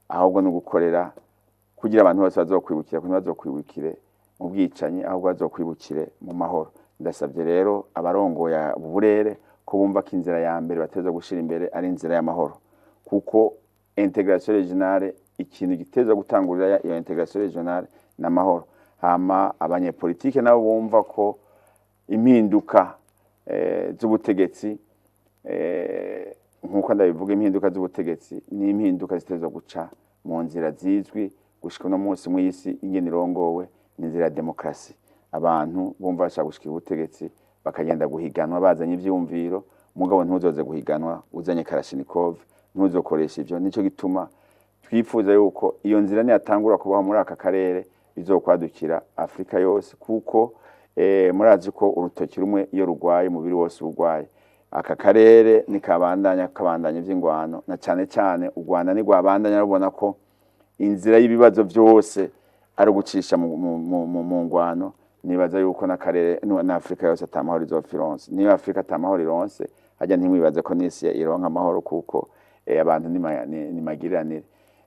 ahubwo no gukorera kugira abantu bose bazokwibukira, kuko bazokwibukire mu bwicanyi, ahubwo bazokwibukire mu mahoro. Ndasabye rero abarongoye uburere ko bumva ko inzira ya mbere bateza gushira imbere ari inzira y'amahoro, kuko intégration régionale, ikintu giteza gutangurira iyo intégration régionale ni amahoro. Hama abanyepolitike nabo bumva ko impinduka z'ubutegetsi, nkuko ndabivuga, impinduka z'ubutegetsi ni impinduka ziteza guca mu nzira zizwi. Gushika uno munsi mw'isi ingene irongowe ni inzira ya demokarasi. Abantu bumva bashaka gushikira ubutegetsi bakagenda guhiganwa bazanye ivyumviro, mugabo ntuzoze guhiganwa uzanye Kalashnikov, ntuzokoresha ivyo. Nico gituma twifuza yuko iyo nzira niyatangura kubaho muri aka karere, bizokwadukira Afrika yose, kuko Murazi ko urutoki rumwe iyo rugwaye umubiri wose urwaye. Aka karere nikabandanya kabandanya ivy'ingwano, na cane cane u Rwanda nigwabandanya rubona ko inzira y'ibibazo vyose ari ugucisha mu ngwano. Nibaza yuko n'akarere na Afrika yose ata mahoro izopfa ironse. Niyo Afrika ata mahoro ironse, harya ntimwibaze ko n'isi ironka amahoro, kuko abantu ni magiranire.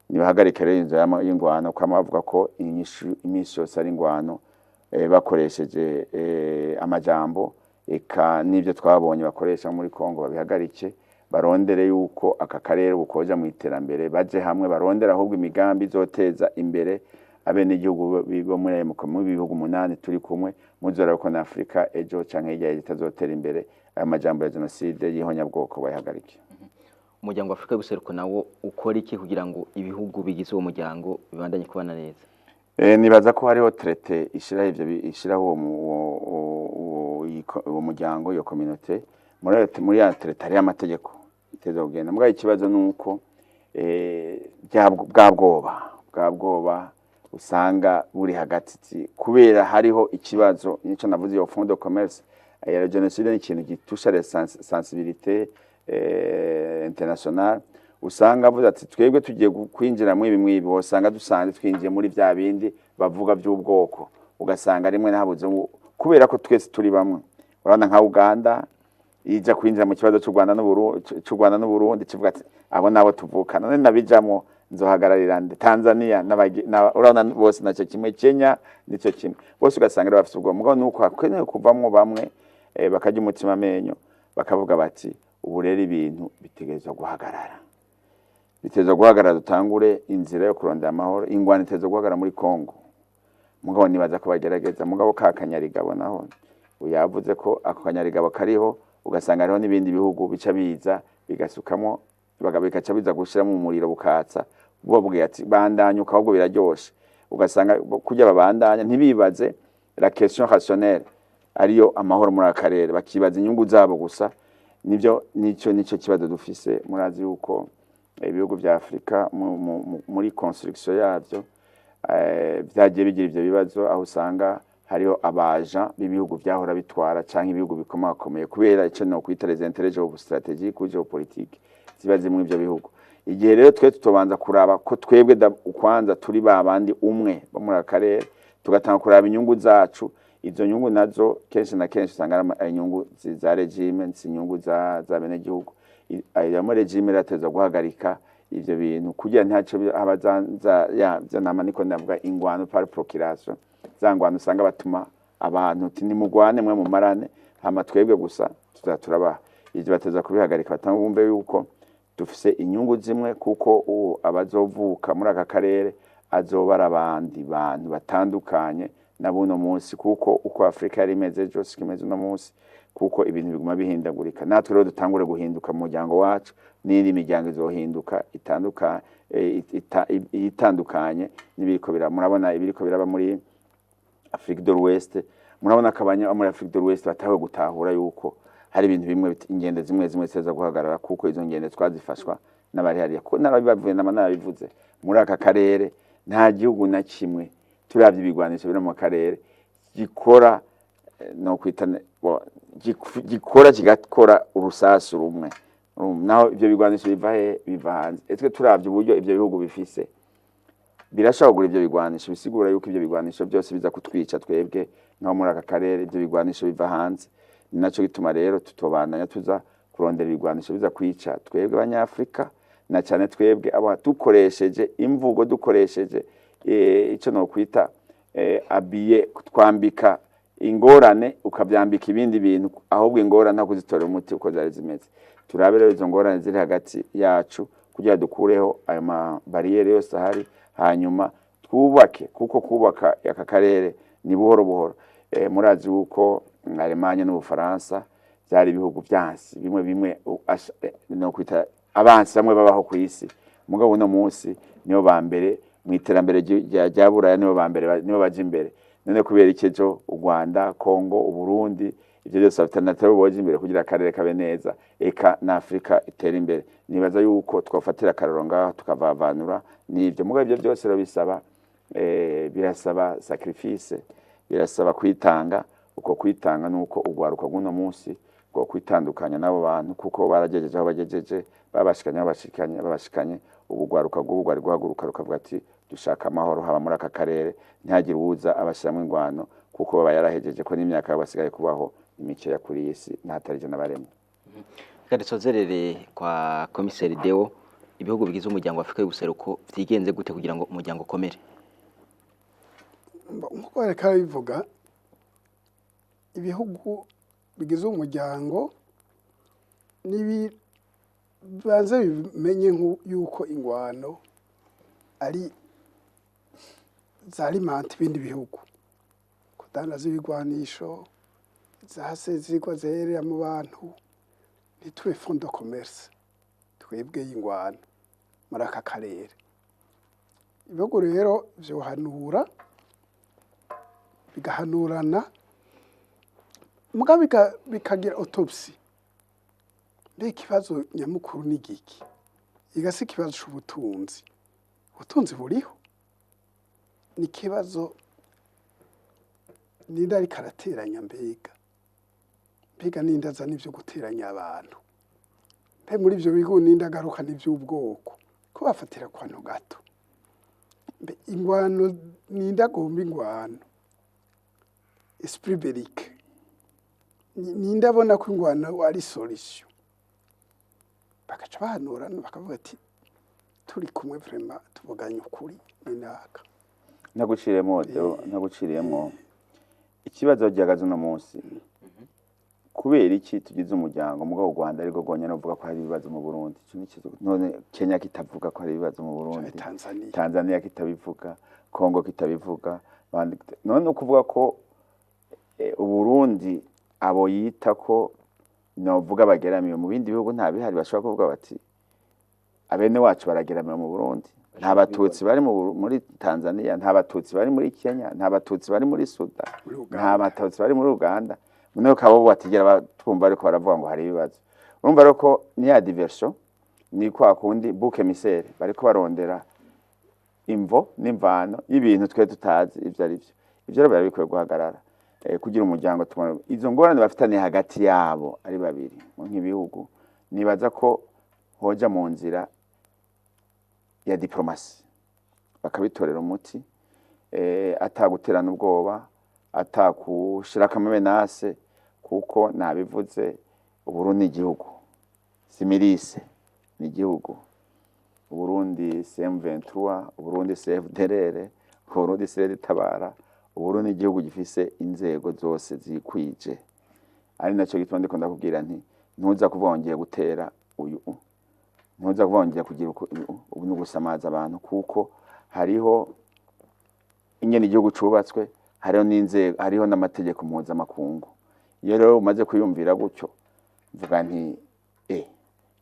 Nibahagarike rero inzira y'ingwano, kwama bavuga ko inyishu iminsi yose ari ingwano, bakoresheje amajambo eka n'ibyo twabonye bakoresha muri Kongo, babihagarike, barondere yuko aka karere bukoja mu iterambere, baje hamwe, barondere ahubwo imigambi izoteza imbere abenegihugu bo muri ayo mu bihugu 8 turi kumwe. Muzora ko na Afrika ejo canke hirya y'ejo itazotera imbere. Ayo majambo ya jenoside y'ihonyabwoko bayihagarike. Umuryango wa Afrika y'ubuseruko nawo ukora iki kugira ngo ibihugu bigize uwo muryango bibandanye kubana neza? Nibaza ko hariho traité ishiraho ivyo ishiraho uwo muryango, iyo communauté. Muri ya traité hariho amategeko iteza kugenda. Mugabo ikibazo nuko bwa bwoba usanga buri hagati, kubera hariho ikibazo nico navuze, iyo fond de commerce ya jenoside ni ikintu gitusha les sensibilité internationale. Usanga avuze ati twebwe tugiye kwinjira muri ibi mwibi, usanga dusanze twinjiye muri vya bindi bavuga by'ubwoko, ugasanga rimwe nahabuze kubera ko twese turi bamwe. Urabona nka Uganda ija kwinjira mu kibazo c'u Rwanda n'Uburundi, kivuga ati abo nabo tuvukana, none nabijamwo nzohagararira nde? Tanzania urabona bose nacyo kimwe, Kenya nicyo kimwe, bose ugasanga rero bafite ubwoba. Mugabo nuko hakenewe kuvamwo bamwe, bakarya umutima amenyo, bakavuga bati ubu rero ibintu bitegerezwa guhagarara, biteza guhagarara, dutangure inzira yo kurondera amahoro. Ingwano iteza guhagarara muri Kongo. Mugabo nibaza ko bagerageza, mugabo ka kanyarigabo naho yavuze ko ako kanyarigabo kariho, ugasanga hariho n'ibindi bihugu bica biza bigasukamo, bigaca biza gushiramo umuriro bukatsa, bobwiye ati bandanya ahubwo biraryoshe. Ugasanga kurya babandanya ntibibaze la question rationnelle ariyo amahoro muri aka karere, bakibaza inyungu zabo gusa. Nibyo, nico kibazo dufise. Murazi yuko ibihugu vya Afrika muri construction yavyo vyagiye bigira ivyo bibazo, aho usanga hariho abaja b'ibihugu vyahora bitwara canke ibihugu bikomakomeye, kubera ico no kwita les intérêts géostratégiques ou géopolitiques ziba zimwe ivyo bihugu. Igihe rero twe tutobanza kuraba ko twebwe ukwanza turi ba bandi umwe bo muri aka karere, tugatanga kuraba inyungu zacu, izo nyungu nazo kenshi na kenshi usanga ari inyungu za régime, si inyungu za benegihugu. Ayo régime irateza guhagarika ivyo bintu kugira ntaco haba za ya za nama, niko ndavuga ingwano par procuration, za ngwano usanga batuma abantu uti nimugwane mwe mumarane, hama twebwe gusa tuza turabaha. Ivyo bateza kubihagarika, batanga bumve yuko dufise inyungu zimwe, kuko ubu abazovuka muri aka karere azoba ari abandi bantu batandukanye na buno munsi, kuko uko Afrika yari imeze ejo siko imeze uno munsi, kuko ibintu biguma bihindagurika. Natwe rero dutangure guhinduka mu muryango wacu, n'indi miryango izohinduka itandukanye n'ibiriko biraba. Murabona ibiriko biraba muri Afrique de l'Ouest, murabona ko abanya muri Afrique de l'Ouest batawe gutahura yuko hari ibintu bimwe ingendo zimwe zimwe ziza guhagarara, kuko izo ngendo twazifashwa n'abari hariya, ko narabibavuye nama narabivuze. Muri aka karere nta gihugu na kimwe, turavye ibigwanisho biri mu karere, gikora no kwita gikora kigakora urusasu rumwe. Naho ivyo bigwanisho biva he? Biva hanze. Etwe turavye uburyo ivyo bihugu bifise birashobora kugura ivyo bigwanisho, bisigura yuko ivyo bigwanisho byose biza kutwica twebwe nkaho muri aka karere ivyo bigwanisho biva hanze. Ni naco gituma rero tutobandanya tuza kurondera ibigwanisho biza kwica twebwe abanyafrika, na cyane twebwe aba dukoresheje imvugo, dukoresheje ico nokwita abiye twambika ingorane, ukabyambika ibindi bintu, ahubwo ingorane aho kuzitorera umuti uko zari zimeze. Turabe rero izo ngorane ziri hagati yacu kugira dukureho ayo mabariyeri yose ahari, hanyuma twubake, kuko kubaka aka karere ni buhoro buhoro. Murazi yuko Alemanya n'Ubufaransa byari ibihugu byansi bimwe bimwe, no kwita abansi bamwe babaho ku isi. Mugabo uno munsi nibo ba mbere mu iterambere rya Buraya, nibo ba mbere, nibo baja imbere. None kubera iki ejo u Rwanda, Kongo, Uburundi, ivyo byose bafite boja imbere kugira akarere kabe neza, eka na Afrika itere imbere? Nibaza yuko twafatira akarorero ngaho, tukavavanura n'ivyo. Mugabo ivyo byose rero bisaba birasaba sacrifice, birasaba kwitanga. Uko kwitanga nuko urwaruka rw'uno munsi rwo kwitandukanya n'abo bantu, kuko baragejeje aho bagejeje, babashikanye aho bashikanye, babashikanye. Ubu rwaruka rw'ubu rwari guhaguruka rukavuga ati dushaka amahoro haba muri aka karere, ntihagire uwuza abashyiramo ingwano, kuko baba yarahejeje ko n'imyaka yabo basigaye kubaho ni mikeya kuri iyi si, ntahatari ijana baremwe. Reka dusozerere kwa komiseri Deo. Ibihugu bigize umuryango wa Afurika y'ubuseruko vyigenze gute kugira ngo umuryango ukomere? Nk'uko bareka bivuga, ibihugu bigize umuryango nibibanze bimenye yuko ingwano ari zalimenta ibindi bihugu, kudandaza ibigwanisho zase zigwa zeherera mu bantu. Ntitube fonds de commerce twebwe y'ingwano muri aka karere. Ibihugu rero vyohanura, bigahanurana, muga bikagira autopsie. Mbe ikibazo nyamukuru ni giki? Igasi ikibazo c'ubutunzi, ubutunzi buriho, ni ikibazo ninde ariko arateranya? Mbega ninde azana ivyo guteranya abantu? Mbe muri ivyo bihugu ninde agaruka n'ivy'ubwoko ko bafatira ku kantu gato? Mbe ingwano, ninde agomba ingwano? Esprit bellique, ninde abona ko ingwano ari solution? Bagaca bahanurana, bakavuga ati turi kumwe, vraiment tuvuganye ukuri, ni naka. Ntaguciriyemo Deo, ntaguciriyemo. Ikibazo gihagaze uno munsi, kubera iki tugize umuryango mugabo u Rwanda ariko rwonyene ruvuga ko hari ibibazo mu Burundi? Ico ni ikibazo. None Kenya kitavuga ko hari ibibazo mu Burundi, Canke Tanzania, Tanzania kitabivuga, Congo kitabivuga, none ukuvuga ko Uburundi abo yita ko novuga bageramiwe mu bindi bihugu nta bihari bashobora kuvuga bati abene wacu barageramiwe mu Burundi? Nta Batutsi bari muri Tanzania, nta Batutsi bari muri Kenya, nta Batutsi bari muri Sudan, muri Uganda. Nta Batutsi bari muri Uganda. Noneho kabo batigera batwumva ariko baravuga ngo hari ibibazo. Urumva rero ko ni ya diversion, ni kwa kundi bouc émissaire, bariko barondera imvo n'imvano y'ibintu twe tutazi ivyo ari byo. Ivyo rero biba bikwiye guhagarara, kugira umuryango tubona izo ngorane bafitaniye hagati yabo ari babiri nk'ibihugu. Nibaza ko hoja mu nzira ya diplomasi bakabitorera umuti, ataguterana ubwoba, atakushirako ama menaces, kuko nabivuze, Uburundi ni igihugu, si milice, ni igihugu. Uburundi si M23, Uburundi si FDLR, Uburundi si Tabara. Uburundi ni igihugu gifise inzego zose zikwije, ari naco gituma ndiko ndakubwira nti ntuza kuvuga ngo ngiye gutera uyu, ntuza kuvuga ngo ngiye kugira uku, ubu ni ugusamaza abantu, kuko hariho ingene igihugu cubatswe, hariho n'inzego, hariho n'amategeko mpuzamakungu. Iyo rero umaze kwiyumvira gutyo, mvuga nti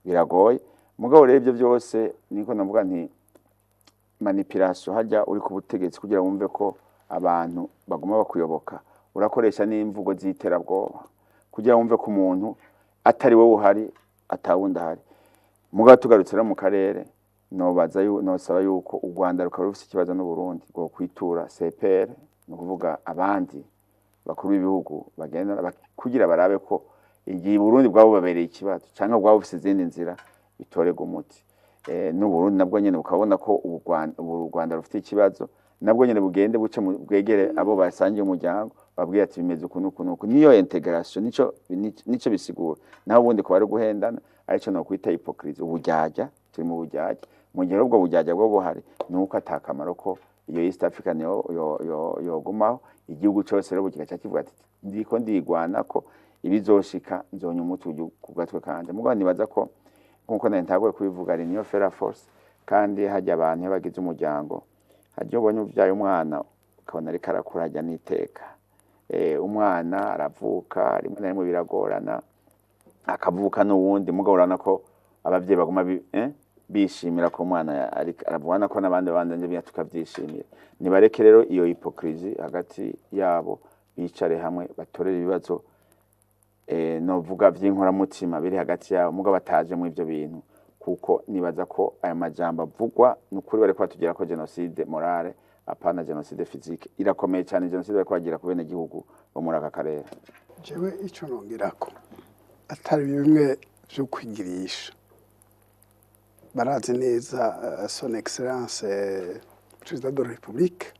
biragoye. Mugabo rero ibyo byose niko navuga nti manipulation. Hajya uri ku butegetsi, kugira wumve ko abantu baguma bakuyoboka, urakoresha n'imvugo z'iterabwoba kugira wumve ko umuntu atari wowe uhari atawundi ahari. Mugabo tugarutse rero mu karere, nobaza nosaba yuko u Rwanda rukaba rufise ikibazo n'u Burundi rwo kwitura CPR, ni ukuvuga abandi bakuru b'ibihugu bagenda kugira barabe ko igihe Burundi bwabo bubabereye ikibazo canke bwaba bufise izindi nzira bitorerwa umuti. N'u Burundi nabwo nyene bukabona ko ubu Rwanda rufite ikibazo, nabwo nyene bugende buce bwegere abo basangiye umuryango, babwire ati bimeze uku n'uku n'uku. Niyo integration, nico bisigura. Naho ubundi kuba ari guhendana, arico no kwita hypocrisie, uburyarya. Turi mu buryarya. Mu gihe ubwo buryarya bwo buhari, nuko atakamaro ko iyo East African yogumaho. Igihugu cose rero kigaca kivuga ati ndiko ndigwana ko ibizoshika nzonya umuti ku gatwe kanje. Mugabo nibaza ko nkuko nari ntagoye kubivuga, ari niyo fait la force. Kandi hajya abantu iyo bagize umuryango, hajya ubonye uvyaye umwana ukabona ariko arakura, hajya n'iteka. Umwana aravuka, rimwe na rimwe biragorana, akavuka n'uwundi, mugabo urabona ko abavyeyi baguma bishimira ko umwana ariko aravuga ko n'abandi babandanye tukavyishimira. Nibareke rero iyo hypocrisie hagati yabo, bicare hamwe batorere ibibazo novuga vy'inkoramutima biri hagati yabo, mugabo bataje mu ivyo bintu, kuko nibaza ko aya majambo avugwa nukuri bariko batubwira ko génocide morale. Apana génocide physique, irakomeye cyane génocide bariko bagira ku bene gihugu bo muri aka karere. Jewe ico nongerako, atari bimwe vyo kwigirisha, barazi neza son excellence président de la république,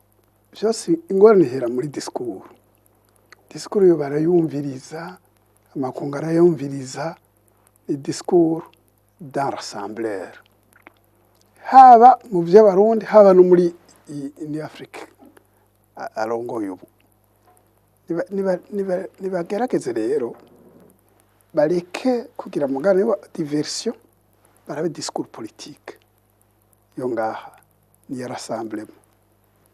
vyose ingorane ihera muri discours. Discours yo barayumviriza, amakungu arayumviriza. Ni discours d'un rassembleur, haba mu vy'Abarundi, haba no muri ni Afrique arongoye ubu. Nibagerageze rero bareke kugira mugani wa diversion, barabe discours politique yo ngaha ni ya rassemblement,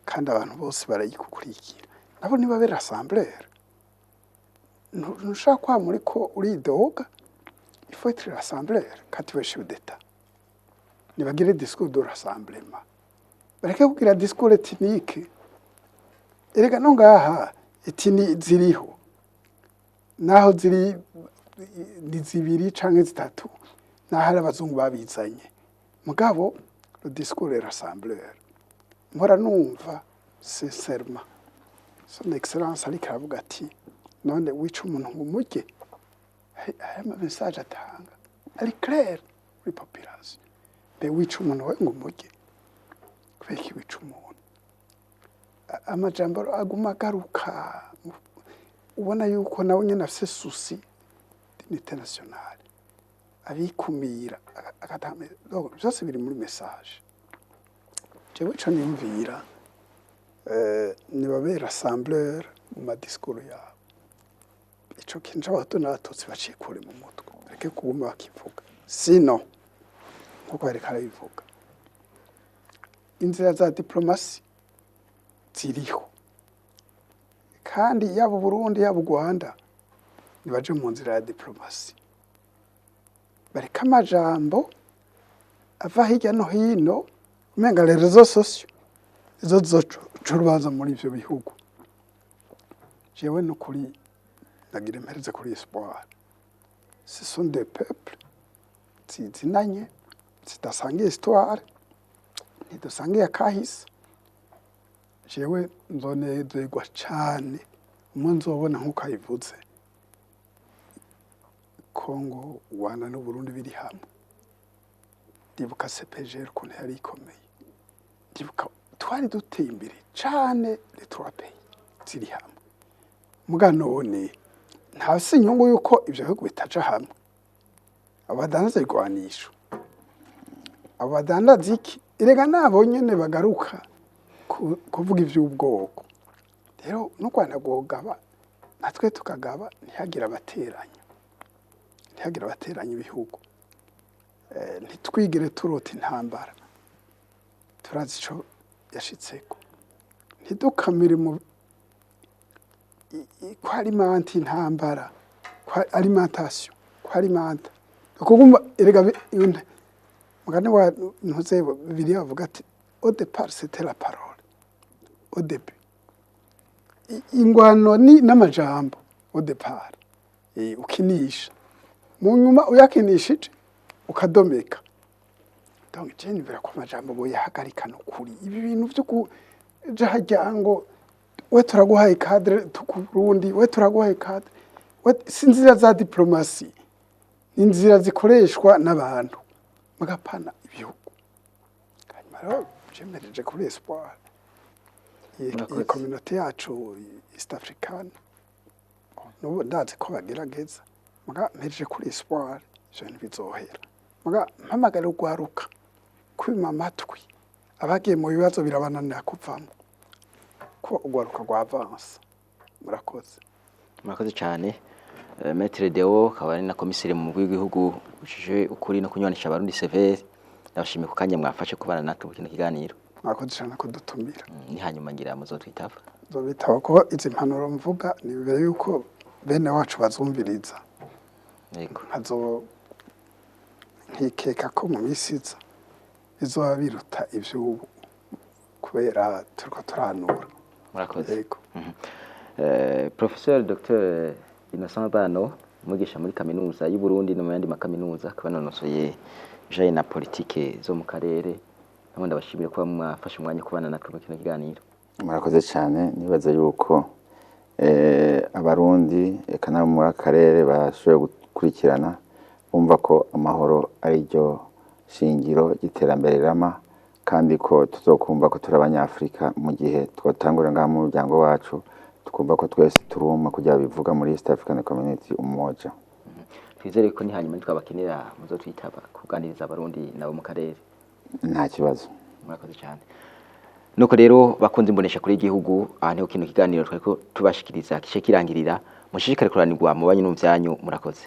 kandi abantu bose barayikukurikira. Nabo nibabe rassembleur. Ntushaka kwa muri ko uridoga, il faut être rassembleur quand tu es chef d'État. Nibagire discours de rassemblement, bareke kugira discours ethnique. Erega no ngaha ethnie ziriho, naho ziri ni zibiri canke zitatu, naho ari abazungu babizanye. Mugabo le discours est rassembleur. Mpora numva sincèrement son excellence ariko aravuga ati: "None wica umuntu ngo umurye?" Hari ama message atanga ari clair muri population. Mbe wica umuntu we ngo umurye? Kubera iki wica umuntu? Amajambo aguma agaruka, ubona yuko nawe nyene afise souci internationale, abikumira agatanga. Donc, byose biri muri message. Jewe ico niyumvira, nibabe rassembleur mu ma discours yabo. Ico kintu c'Abahutu n'Abatutsi bacikure mu mutwe, bareke kuguma bakivuga. Sino nkuko yariko arabivuga, inzira za diplomatie ziriho, kandi yaba Uburundi, yaba u Rwanda, nibaje mu nzira ya diplomatie, bareke amajambo ava hirya no hino, umenga les réseaux sociaux izo zizoca urubanza muri ivyo bihugu. Jewe nukuri nagira impereze kuri espoir. Ce sont des peuples zizinanye, zidasangiye histoire, ntidusangiye akahise. Jewe nzonezerwa cane umwe nzobona, nk'uko abivuze, Kongo, Rwanda n'Uburundi biri hamwe. Ndibuka CEPGL ukuntu yari ikomeye, ndibuka twari duteye imbere cane, les trois pays ziri hamwe. Muga none nta si inyungu yuko ivyo bihugu bitaja hamwe? Abo badandaza igwanisho, abo badandaza iki, erega nabo nyene bagaruka kuvuga ivy'ubwoko. Rero n'u Rwanda rwogaba, natwe tukagaba, ntihagire abateranya, ntihagire abateranya ibihugu. Ntitwigere turota intambara, turazi ico yashitseko. Ntidukamire mu ko alimenta intambara, ko alimentation, ko alimenta ukuguma. Erega mugani wa ntuze Bibiliya bavuga ati: "Au départ c'était la parole." Au début ingwano ni n'amajambo au départ. Ukinisha, mu nyuma uyakinishije ukadomeka. Donc je nibwira ko amajambo boyahagarika. Nukuri ibi bintu vyo kuja harya ngo we turaguhaye cadre tukurundi, we turaguhaye cadre, we, si inzira za diplomatie, ni inzira zikoreshwa n'abantu mugapana ibihugu. Hanyuma rero jemereje kuri espoir iyi Murakoze. Communauté yacu East African, n'ubu ndazi ko bagerageza. Muga mpereje kuri espoir, ivyo ntibizohera. Muga mpamagara urwaruka kwima amatwi abagiye mu bibazo birabananira kuvamo, ko urwaruka rwavansa. Murakoze. Murakoze cyane. Maître Deo, akaba ari na komiseri mu mugwi w'igihugu ujejwe ukuri no kunywanisha Abarundi, CVR, ndabashimiye ku kanya mwafashe kubana natwe mu kino kiganiro. Mwakoze cyane kudutumira. Ni hanyuma ngira muzotwitaba. Nzobitaba, ko izi mpanuro mvuga ni imbere yuko bene wacu bazumviriza. Yego. Nkazo nkikeka ko mu minsi iza bizoba biruta ivy'ubu, kubera turiko turanura. Murakoze. Yego. Professeur Dr Innocent Bano, umwigisha muri kaminuza y'u Burundi no mu yandi makaminuza, akaba yanonosoye ibijanye na politike zo mu karere. Namwe ndabashimire kuba mwafashe umwanya kubana natwe muri kino kiganiro. Murakoze cyane. Nibaza yuko Abarundi eka nabo muri aka karere bashoboye gukurikirana, bumva ko amahoro ari ryo shingiro ry'iterambere rirama, kandi ko tuzokumva ko turi Abanyafurika mu gihe twotangurira ngaha mu muryango wacu, tukumva ko twese turi umwe, kugira bivuga muri East African Community, umoja. Twizere ko ni hanyuma nitwabakenera muzotwitaba kuganiriza Abarundi nabo mu karere. Nta kibazo. Murakoze cyane. Nuko rero bakunze imbonesha kuri y'igihugu, aha niho kino kiganiro twariko tubashikiriza kice kirangirira. Mushishikare kuranirwa mu banyu no mu vyanyu. Murakoze.